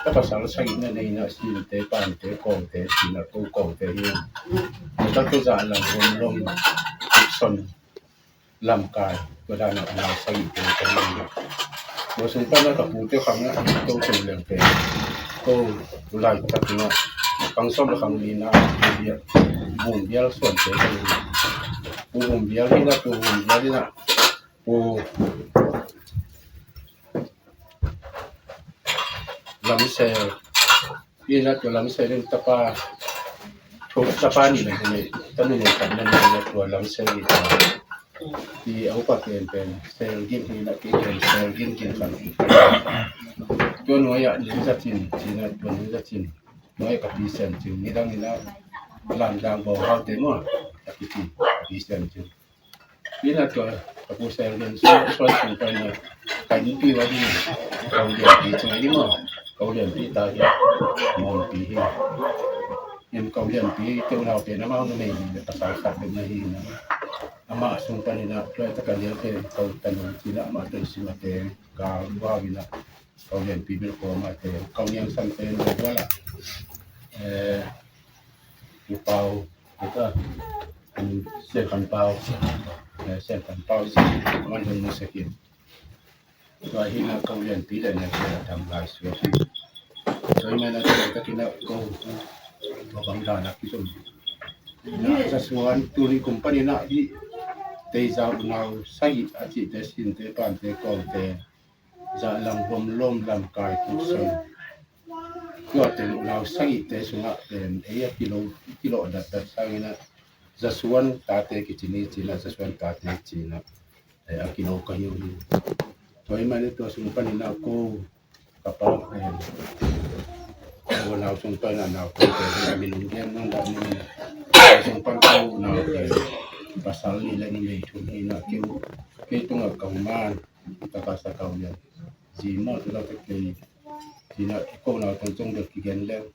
ka pasal sagih na nei in a, Sinte, Pante, Kawngte, Sina, ko Kawngte hi. Ka tate Zahlang, Gomlom, Tukson, Lamkai, tua dan a unau sagihte ka hi in a, tua sung pan a ka pute khang a, to to leng te, ko tu laitakin a, khang sawm le khang li na, Vum Bial suante ka hi in a, Pu Vum Bial hi in a, Pu Vum Bial hi in a, Pu Lamsel hi in a, tua Lamsel in tapa, thu tapa nih na hi in a, tanu nih khat na hi in a, tua Lamsel hi in a, i a upa pen pen Sel Gin hi in a, kei pen Sel Gin Gin khan. Tua nuai ah Ning Za Cin ci in a, tua Ning Za Cin nuai ah ka pi Sem Cin, nidang in a Lamdang Bawng Haute maw a kici, ka pi Sem Cin. Hi in a, tua ka pu Sel Lian Suan, Suan sung pan a, ka innpi uh a ding, ka u Lianpi ci mai ding maw, ka u Lianpi ta hi a, Mawngpi hi. In ka u Lianpi te unau pen amau numei nih le pasal khat bek na hi in a, amah sung pan in a, tua tak a lian pen ka u Tanu ci in a, amah pen Sima te, ka u Hau in a, ka u Lianpi bil kawm a te, ka u Niang San te, na gual a, eh, U Pau, tua, um, Sian Khan Pau, eh, Sian Khan Pau, Sian Khan Pau, Sian Khan Pau. Tua hi in a ka u Lianpi le na tua dam lai suak hi. Tua hi in a tua takin a ko, tua bang dan a kizom. Na zasuan tuni kum pan in a hih Teizang unau sagih a cihte, Sinte, Pante, Kawngte, Zahlang, Gomlom, Lamkai, Tukson, tuate unau sagihte sungah pen ei a kilawh, kilawh datdat sangin a, zasuan tate kici ni ci in a, zasuan tate ci in a, eh, a kilawh ka hi uh hi. Tua ahih manin tua sung panin a ko ka pa, eh, ko nau sung pan a nau ko, ko a minung gen nang dah ni. Tua sung pan ko nau ko pasal nih le numei thum hi in a, kei, kei tungah ka u man, Takasa Kau Lian. Zi maw, tu lak teh kei, ci in a, ko nau tong tong dek kigen leng.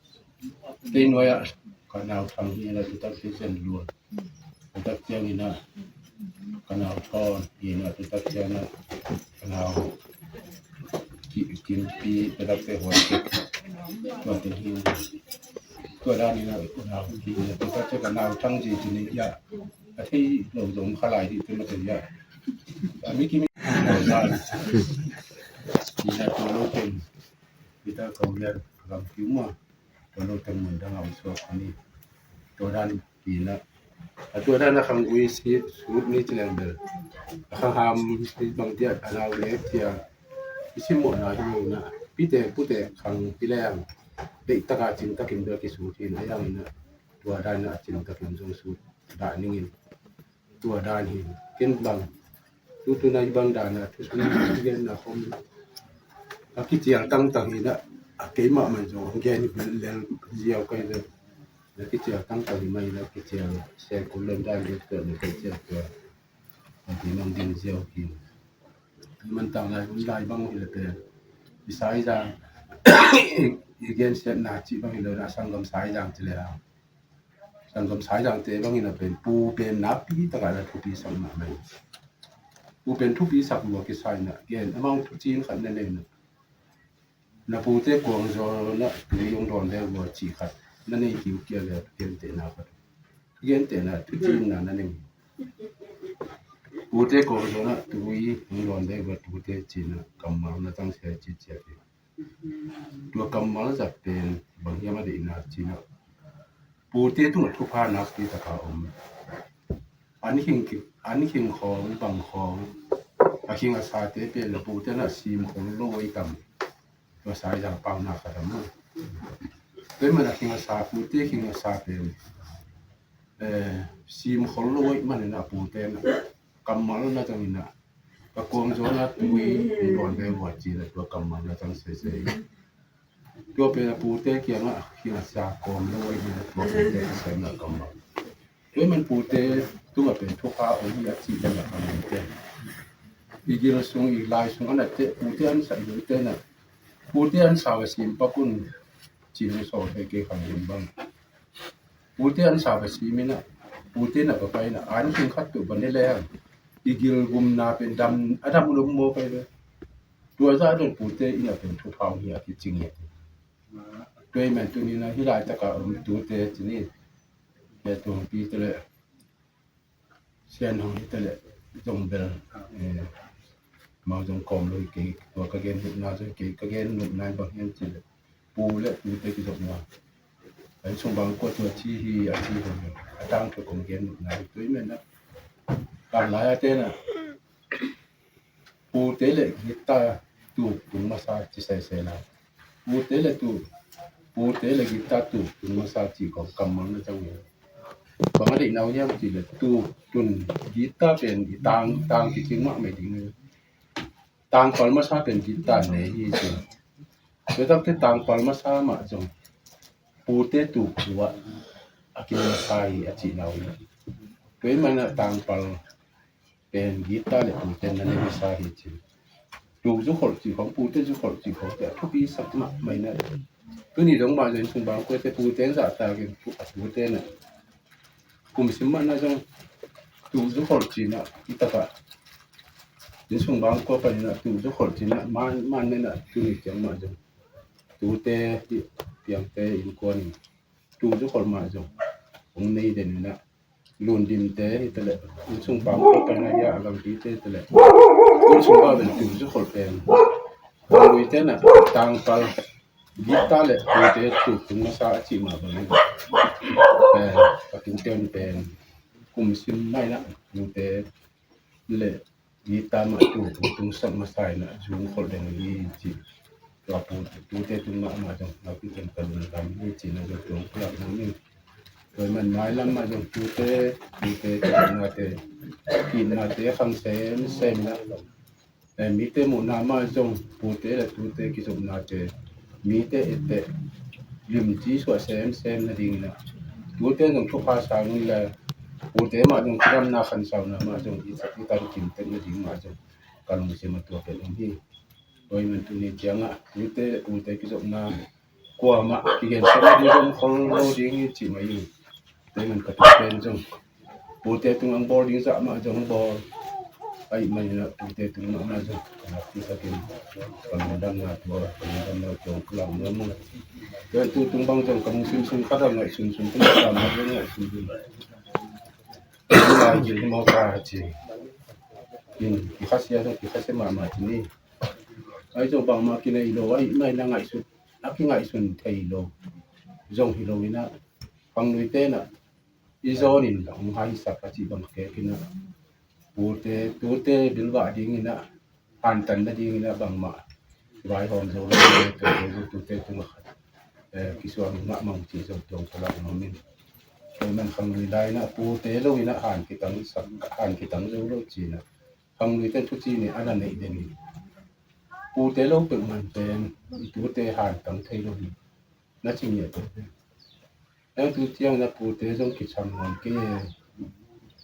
Kei nuai ah ka nau Thang hi in a, tu tak kei Sen Luan. Tu tak ciangin a ka nau Thawn hi in a, tu tak ciangin a ka nau Ki, Kimpi, tu tak teh Huan Kik. Tua teng hi in a, tua dan in a ka nau Ki in a, tu tak ciang ka nau Thang Zi ci in a, a thei lo zong kha lai dih tu mah teh hi a. A mi kim in a, ci in a, tua lo teng, Peter Kau Lian, Lam Kiu maw, tua lo teng mun dang a om suak a ni. Tua dan ci in a, A tua dan a khang ui sit sut ni ci leng bel a khang ham sit bang tiah a nau lek tiah i simmawhna hi lo na, pite pute khang hi leng deih taka cin takin bel kisut hi na, a yang ina tua dan a cin takin zong sut dah ningin tua dan hi. Ken bang tutuna i bang dan a thusun i genna khom a kicial tangtang hi na, a keimah man zong a gen hi lel ziau kai ve. Na kicial tangtang hi mai na kicial se kul lem dan dek tua na kicial tua. Bang ti nong din ziau hi. Man tang lai hun lai bang hi le pen i sai zang i gen siatna ci bang hi lo na, sanggam sai zang ci le a sanggam sai zangte bangin a pen pu pen napi takah na thupi sak mahmah hi. Pu pen thupi sak lua kisai na gen amau thucin khat na nei na, na pute kuang zaw na tui hong dawn ve vua cih khat na nei kiukia le gentehna khat, gentehna thucinna na nei. Pute kuang zaw na tui hong dawn ve vua tute cina kammal na tang sia ci ciat hi. Tua kammal zat pen bang hiam a deihna cina pute tungah thupha nakpi taka om. An khing ki-, an khing khawng bang khawng a khing a sate pen la pute na sim khong lo oi tam. Tua sai zang pau na kha tam. Tua man a khing a sa pute khing a sa pen eh, sim khol lo oi man na pute na kammal na tang ina ka kuang zaw na tui hong dawn ve vua cina tua kammal na tang sese. Tua pen a pute kiangah khinasa kawm lo a i na tua pute kisanna kammal. Tua man pute tungah pen thupha om hi a cih ding a kammal te. I gil sung i lai sung a na te pute an sa i te na pute an sa va sim pakun cih hong sawl he kei khang hun bang. Pute an sa va sim ina pute na va pai na an khin khat tu va ne le hang i gil gumna pen dam a dam lum mo pai le. Tua zah don pute ina pen thupha hi a kicing hi. Tua i man tuni na hi lai taka om tute cini. Ke tuangpi te le sian hong hi te le zong bel eh, mau zong kawm lo hi kei tua ka gen nupna zong kei ka gen nupna bang hian ci le pu le pute kizopna. An sung bang kua tua ci hi a ci hong a tang thu kong gen nupna hi tua i man na. Kam lai a te na pute le gitta tuk tung masa ci sese na. Pute le tuk, pute le gitta tuk tung masa ci kong kammal na tang hi. Bang a deih nau hiam ci le tuk tun gitta pen i tang, tang kicing mah mai ding. Tangpal masa pen gitta nei hi ci. Tua takte tangpal masa mah zong pute tuk tua a kin masa hi a ci nau hi. Tua i man a tangpal pen gitta le pute na nei masa hi ci. Tuk zukholh cih khong pute zukholh cih khong te a thupi sak mahmah ina. Tuni dong mah zong sung bang kua te pute zahtak in a pute na kum sim mah na zong tuk zukholh cih na i takah in sung bang kua pan ina tuk zukholh cih na man man na tuni ciang mah zong tute piangte in kuan in tuk zukholh mah zong hong nei den ina. Lundimte hi tale, insung pang ko pen a ia a gangpite hi tale, insung pang pen tuk zukholh pen, luite na tangpal gitta le luite tuk tung masa a cih mah bangin pen a tungte un pen kum sim mai na luite le gitta mah tuk tung sak masa ina zung kholh deng hi cih. Tua pu tute tung mahmah zong naupi ken ka lungdam hi cihna zong tua kulak nang in. Tua man mailam mah zong tute tute kizopnate kihipnate khang semsem na. Eh, mite muhna mah zong pute le tute kizopnate mite etteh limci suah semsem nading ina. Tute zong thupha sang in le pute mah zong kidamna khansauna mah zong i tan kimtek nading mah zong ka lungsim a tua pen om hi. Tua i man tuni ciangah tute le pute kizopna kuamah kigensiatna ding zong khol lo ding hi cih mah hi. Tua i man ka tuk pen zong pute tung ang bawl ding zah mah zong bawl. Aih man inah pute tung mahmah zong ka nak titakin ka lungdamna tua ka lungdamna tua ka lak nuam uh. Tua i tu tung bang zong ka lungsim sung khat a ngaihsun sung tung ka mah zong ngaihsun sung. Lai gil hi mawk a ci. In kikhasia zong kikhasia mahmah ci ni. Ahi zong bangmah kinei lo, ahi mai na ngaihsut a kingaihsun thei lo zong hi lo inah, pangnuite inah i zawnin hong haisak a cih bang kek in ah, pute, tute bilbah ding in ah, hantan nading in ah bangmah vaihawm zo lo, tute tungah khat, eh, kisuang mahmah cih zong tuang palak nuam in. Kei man khanglui lai in ah pute lo in ah han kitang sak, han kitang zo lo ci in ah, khanglui ten thuci nih a na neih den in, pute lo peuhmah pen i tute hantang thei lo hi, na ci ngiat peuh. Eng tu ciang na pute zong kisam nuam kei,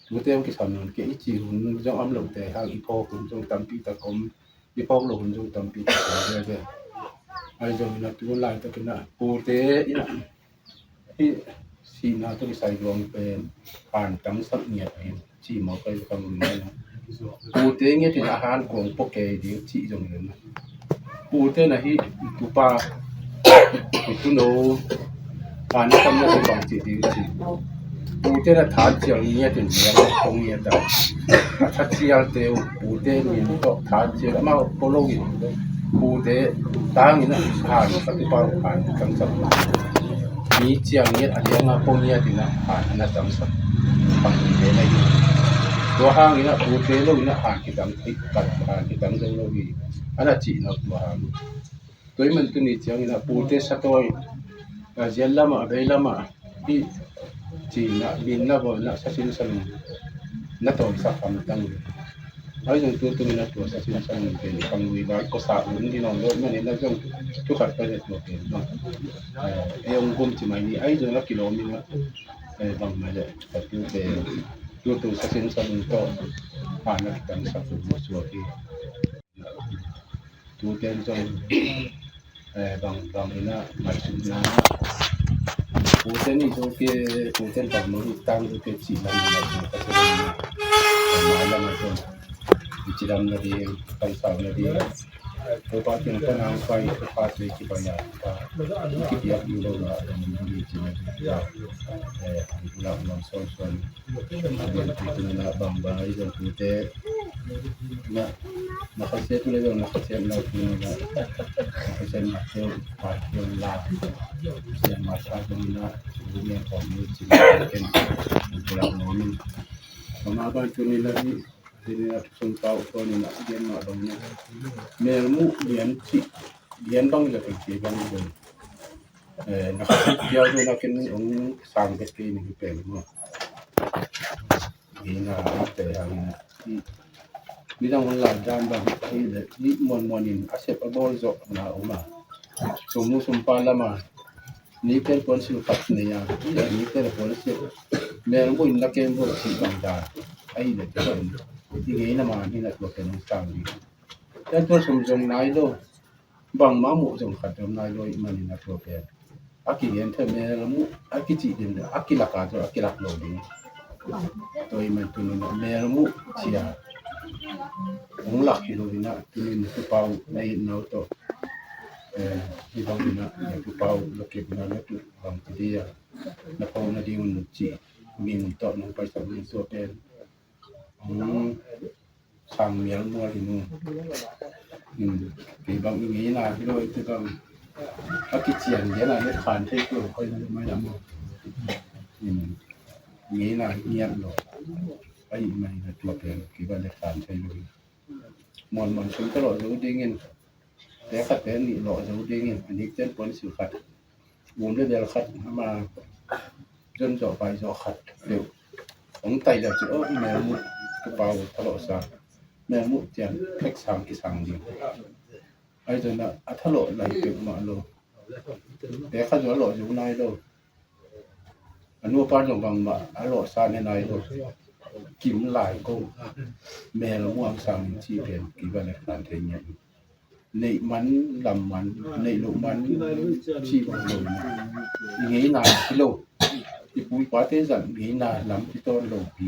tute zong kisam nuam kei i cih hun zong om lote hang, i phawk hun zong tampi tak om, i phawk lo hun zong tampi tak om veve. Ahi zongin ah tu laitak in ah pute in ah hih sihna tawh kisai luang pen hantang sak ngiat hi ci mawk a, i kam run ngai na. Pute ngiat in a han kuang pua kei ding cih zong hi na. Pute na hih i tupa, i tuno, han i kamna zong bang cih ding ci. Pute na tha cial ngiat in liang kong ngiat a, a tha cialte uh pute min tawh tha cial amau pua lo in, pute tangin a han ka tupa uh han i kam sak. Mi ciang ngiat a lianga pua ngiat in ah han a na tamsak. Pang in ve na hi. Tua hangin ah pute lo in ah han kidang, han kidang zo lo hi, a na cihna tua hang. Tua ahih man tuni ciangin ah pute satawi, a ziat lamah, a vei lamah, hih cihna, min na bawl in ah sasin sanung na tawmsak hamtang. Ahi zong tu tungin a tua sasin sanung pen khanglui vai kawsak hun ding nawn lo ahih manin a zong thu khat pai a tua pen bang, eh, ei hong gum ci mai ni. Ahi zong a kilawm in a, eh, bang mai leh ka tu pen tu tung sasin sanung tawh han a kitamsak hun mawk suak hi. Tuten zong, eh, bang, bang in a ngaihsutna, tuten i zo ke, tuten bang mah i tang zo ke cih lam in a, eh, mai lam a zong i ci lam nading, kamsau nading. Topa kiang pan hong pai, Topa tui kipai a, Topa i kipiak ding lo na, eh, i ci nading, eh, i lak nuam suansuan. Bang bang ahi zong tute na, na khasiat tu le zong na khasiat na tu na, na khasiat na tu pa kiang la, khasiat ma sa zong na, bu mian kong ni ci na ken, bu la mo ni. Mama bang tu ni la ni, ni na sun pau ko ni na, gen ma bang ni. Mel mu gen ci, gen bang ya ken ci bang bang. Eh, na khasiat kiau tu na ken ong sang bet ke ni pen mo. Ina, ite hang ina. Midang hun lai dan bang hi le, i muanmuan in a sep a bawl zawhna om a. Sum nu sum pa lam a, ni pen puan sil khat nei a, i a ni pen a puan sil. Mel mu in la kem bawl cih bang dan. Ahi le te bang. I ngeina man hi na tua pen hong sang ding. Tua sum zong nai lo. Bangmah muh zong khat zong nai lo ahih manin a tua pen a kigen thei mel muh a kicih ding le a kilak a zong a kilak lo ding. Tua ahih man tuni in a mel muh cia hong lak hi lo in a tuni in a tupa uh na it nau tawh, eh, hi bang in a na tupa uh na kepna na tuh bang ci ding a na pau nading un cih min tawh nong paisak ding tua pen hong sang mial mual hi nu. Kei bang i ngeina hi lo, i te bang a kician gen a let khan thei ko, koi mai lam. Ngeina hi ngiat lo. Ahi mai na tua pen kei bang let khan thei lo. Muanmuan sum ka lawh zo dingin, te khat te nih lawh zo dingin, a nik ten puan sil khat, um le bel khat, ama zon zawh pai zawh khat peuh hong tai le cin, oh, i mel muh ka pau thalawh sa, mel muh cian thek sang kisang ding. Ahi zong a thalawh lai peuhmah lo, te khat zong a lawh zo nai lo. A nu a pa zong bangmah a lawhsa ne nai lo. Kim lai ko, mel muang sang in cih pen kei bang le khan thei ngiat. Neih man, lam man, neih loh man cih bang lo. I ngeina hi lo. I pu i pate zat ngeina lam kitawn lo pi.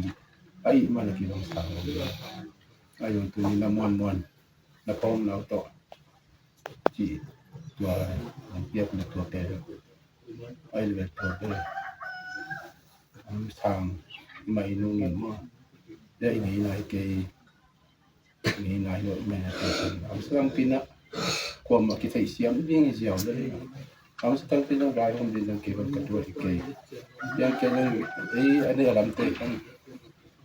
Ahi man a kibang sang lo. Ahi zong tuni na muanmuan na pawm nau tawh cih tua hong piak na tua pen, ahi le tua pen hong sang mah i nungin maw. Tua i ngeina hi kei, ngeina hi lo i ngeina tua pen hong sang pi na, kuamah kitheihsiam ding hi ziau le. Lamsa tangpi zong vai hong ding zong kei bang ka tuat hi kei. Piang kei zong ei a nei a lamte khan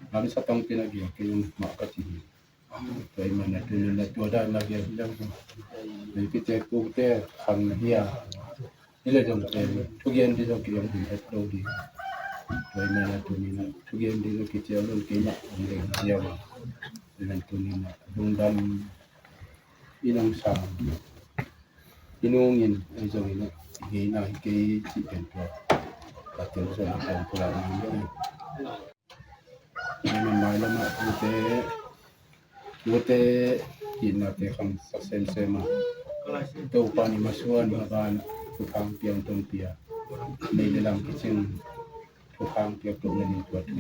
lamsa tangpi na giak kei zong mah ka ci hi. Tua ahih manin a tuni in a tua dan na giak hi zong. Ei kite kute khang hi a. Hi le zong pen thugen ding zong ki-ong ding het lo ding. Tua ahih manin a tuni in a thugen ding zong kiciam lo kei mah hong ding ciam a. Tua ahih manin tuni in a lungdam in hong sang. I nungin ei zong in a i ngeina hi kei cih pen tua. Ka tel zong a pen tua in a. Mailam ah tute, tute itnate kham sak semsem a. Topa ni masuan ma ban thukhang piang tong pia. Nei le lam kicing thukhang piak tung na ni tua thu.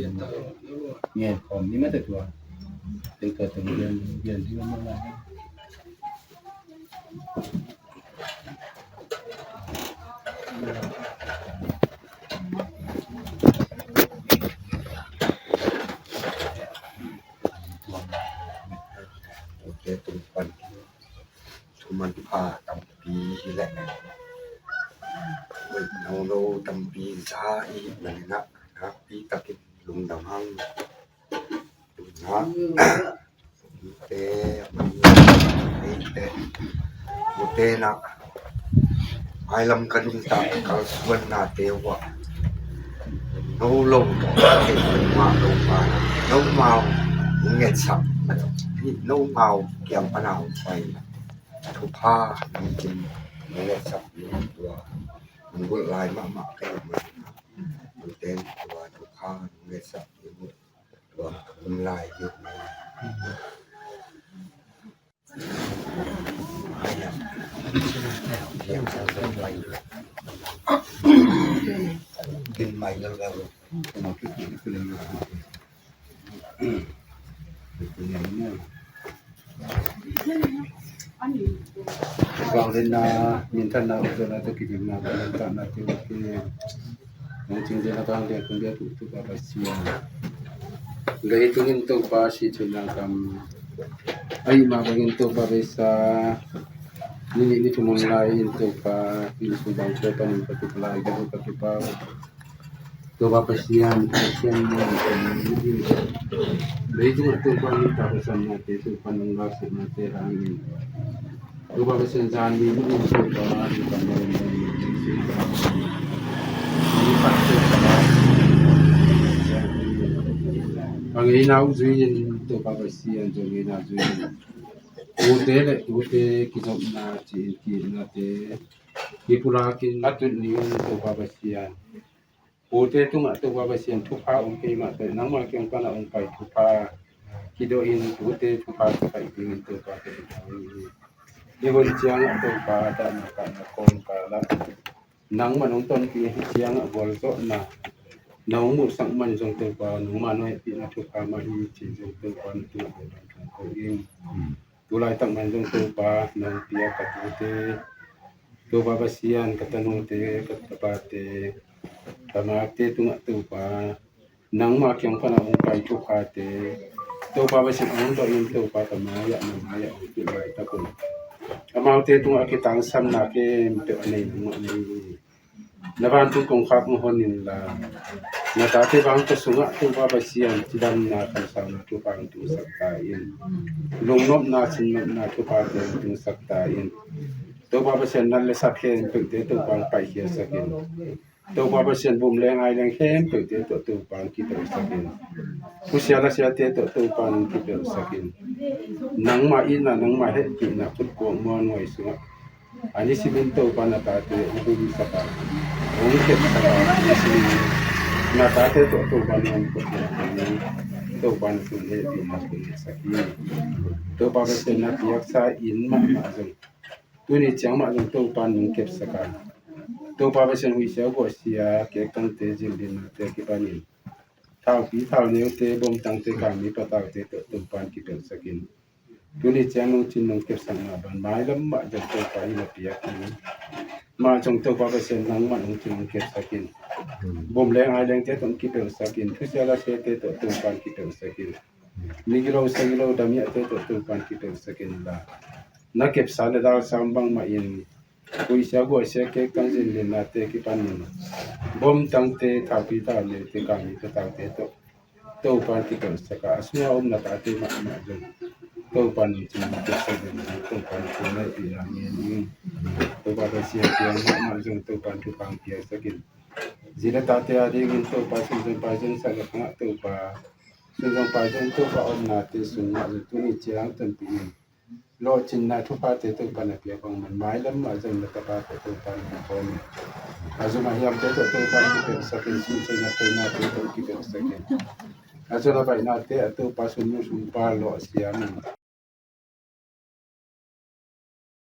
Ngen khom ni ma te tua. Te tua tung bian bian di ma ma la. Ute tung pan thuman pha tampi hi leh, no lo tampi za i hih manin ah nakpi takin lungdam hang. Ute, ute, ute na mailam ka nuntak kalsuannate uh ah no lo tawh kei ma lo pa na no mau ngetsak no mau kiang pana hong pai thupha nong kim nong ngetsak ni tua nong gulh lai mahmah kei ma ute tua thupha nong ngetsak ni tua um lai ni. Vangliatna, minthanna, ukzawhna tawh kigimna, vangliatna tawh kigimna. Nong cing dena kang dia kung dia tu tu Topa Pasian. Gei tungin Topa si cin nang kam. Ai ma bangin Topa beisa. Nini ni tumun lai in Topa ni sung bang Topa ni patupa lai gadu patupa. Topa Pasian Pasian ni. Gei tungin Topa ni ta Pasian nate Topa nong lak sik nate rangin. Topa Pasian zan ni in Topa ni kan ni. Ang ina u zui in Topa Pasian zong ina zui in. Ute le ute kizopna ci in kinate kipulakin a tut ni un Topa Pasian. Ute tungah Topa Pasian thupha om kei mah tawh nangmah kiang panah om pai thupha kidoh in ute thupha kipaih dingin Topa tawh i hong hi. I hun ciangah Topa dahna kahna kawmkal ah nangmah nong tonpih hi ciangah gualzawhna nong muhsak man zong Topa nongmah nong hehpihna thupha mah hi ci zong Topa na tungah gualzawh thang ko ding. Tulaitak man zong Topa nong piak ka tute Topa Pasian ka tanute ka tapate ka makte tungah Topa nangmah kiang panah hong pai thuphate Topa Pasian hong dawh in Topa ka mai-ah na mai-ah hong pih laitak un amaute tungah a kitangsamna khempeuh a nei nangmah nei hi. Na vantung kongkhak hong hon inla na tate bang ka sungah Topa Pasian cidamna kamsangna thupha hong tungsak ta in. Lungnopna sinnopna thuphate hong tungsak ta in. Topa Pasian nat le sat khempeuhte Topa hong paikhiasak in. Topa Pasian bum leng ai leng khempeuhte tawh Topa hong kipelhsak in. Husia lasiate tawh Topa hong kipelhsak in. Nangmah itna nangmah hehpihna khutkuak muanhuai sungah a nisimin Topa na tate hong humsak a hong kepsak a nisimin na tate tawh Topa na hong kepsak a Topa na tun hehpihna hong kepsak hi. Topa Pasian na piaksa in mahmah zong tuni ciang mah zong Topa nong kepsak a Topa Pasian huihsia guahsia kektangte zildinnate kipanin thaupi thauneute bomtangte kangmi pataute tawh Topa in kipelhsak in. Tuni ciang nong cin nong kepsakna ban mailam mah zong Topa in a piak in mah zong Topa Pasian nangmah nong cin nong kepsak in. Bum leng ai lengte tawh kipelhsak in thusia lasiate tawh Topa in kipelhsak in. Migilo sagilo damiahte tawh Topa in kipelhsak in la na kepsa le dalsam bangmah in Kuisia guaisia kek tangzin linnate kipanin bom tangte, thaupi thau neute, kangni tataute tawh Topa kipelhsak a, a sunga om na tate mahmah zong Topa in cin kipelhsak ding, Topa in cin naipihna ngen ding. Topa Pasian kiang mahmah zong Topa in thupha piaksak in, zi le tate a dingin Topa sunzong paizong sak ngah, Topa sunzong paizong Topa omnate sung mah zong tuni ciang tonpih in lawhcinna thuphate Topa na pia bang man mailam mah zong na tapa tawh Topa na pawm in, a zum a hiamte tawh Topa kipelhsak in, sin theina theinate tawh kipelhsak in, a zon a baihnate a Topa sumnu sumpa lawh siam in,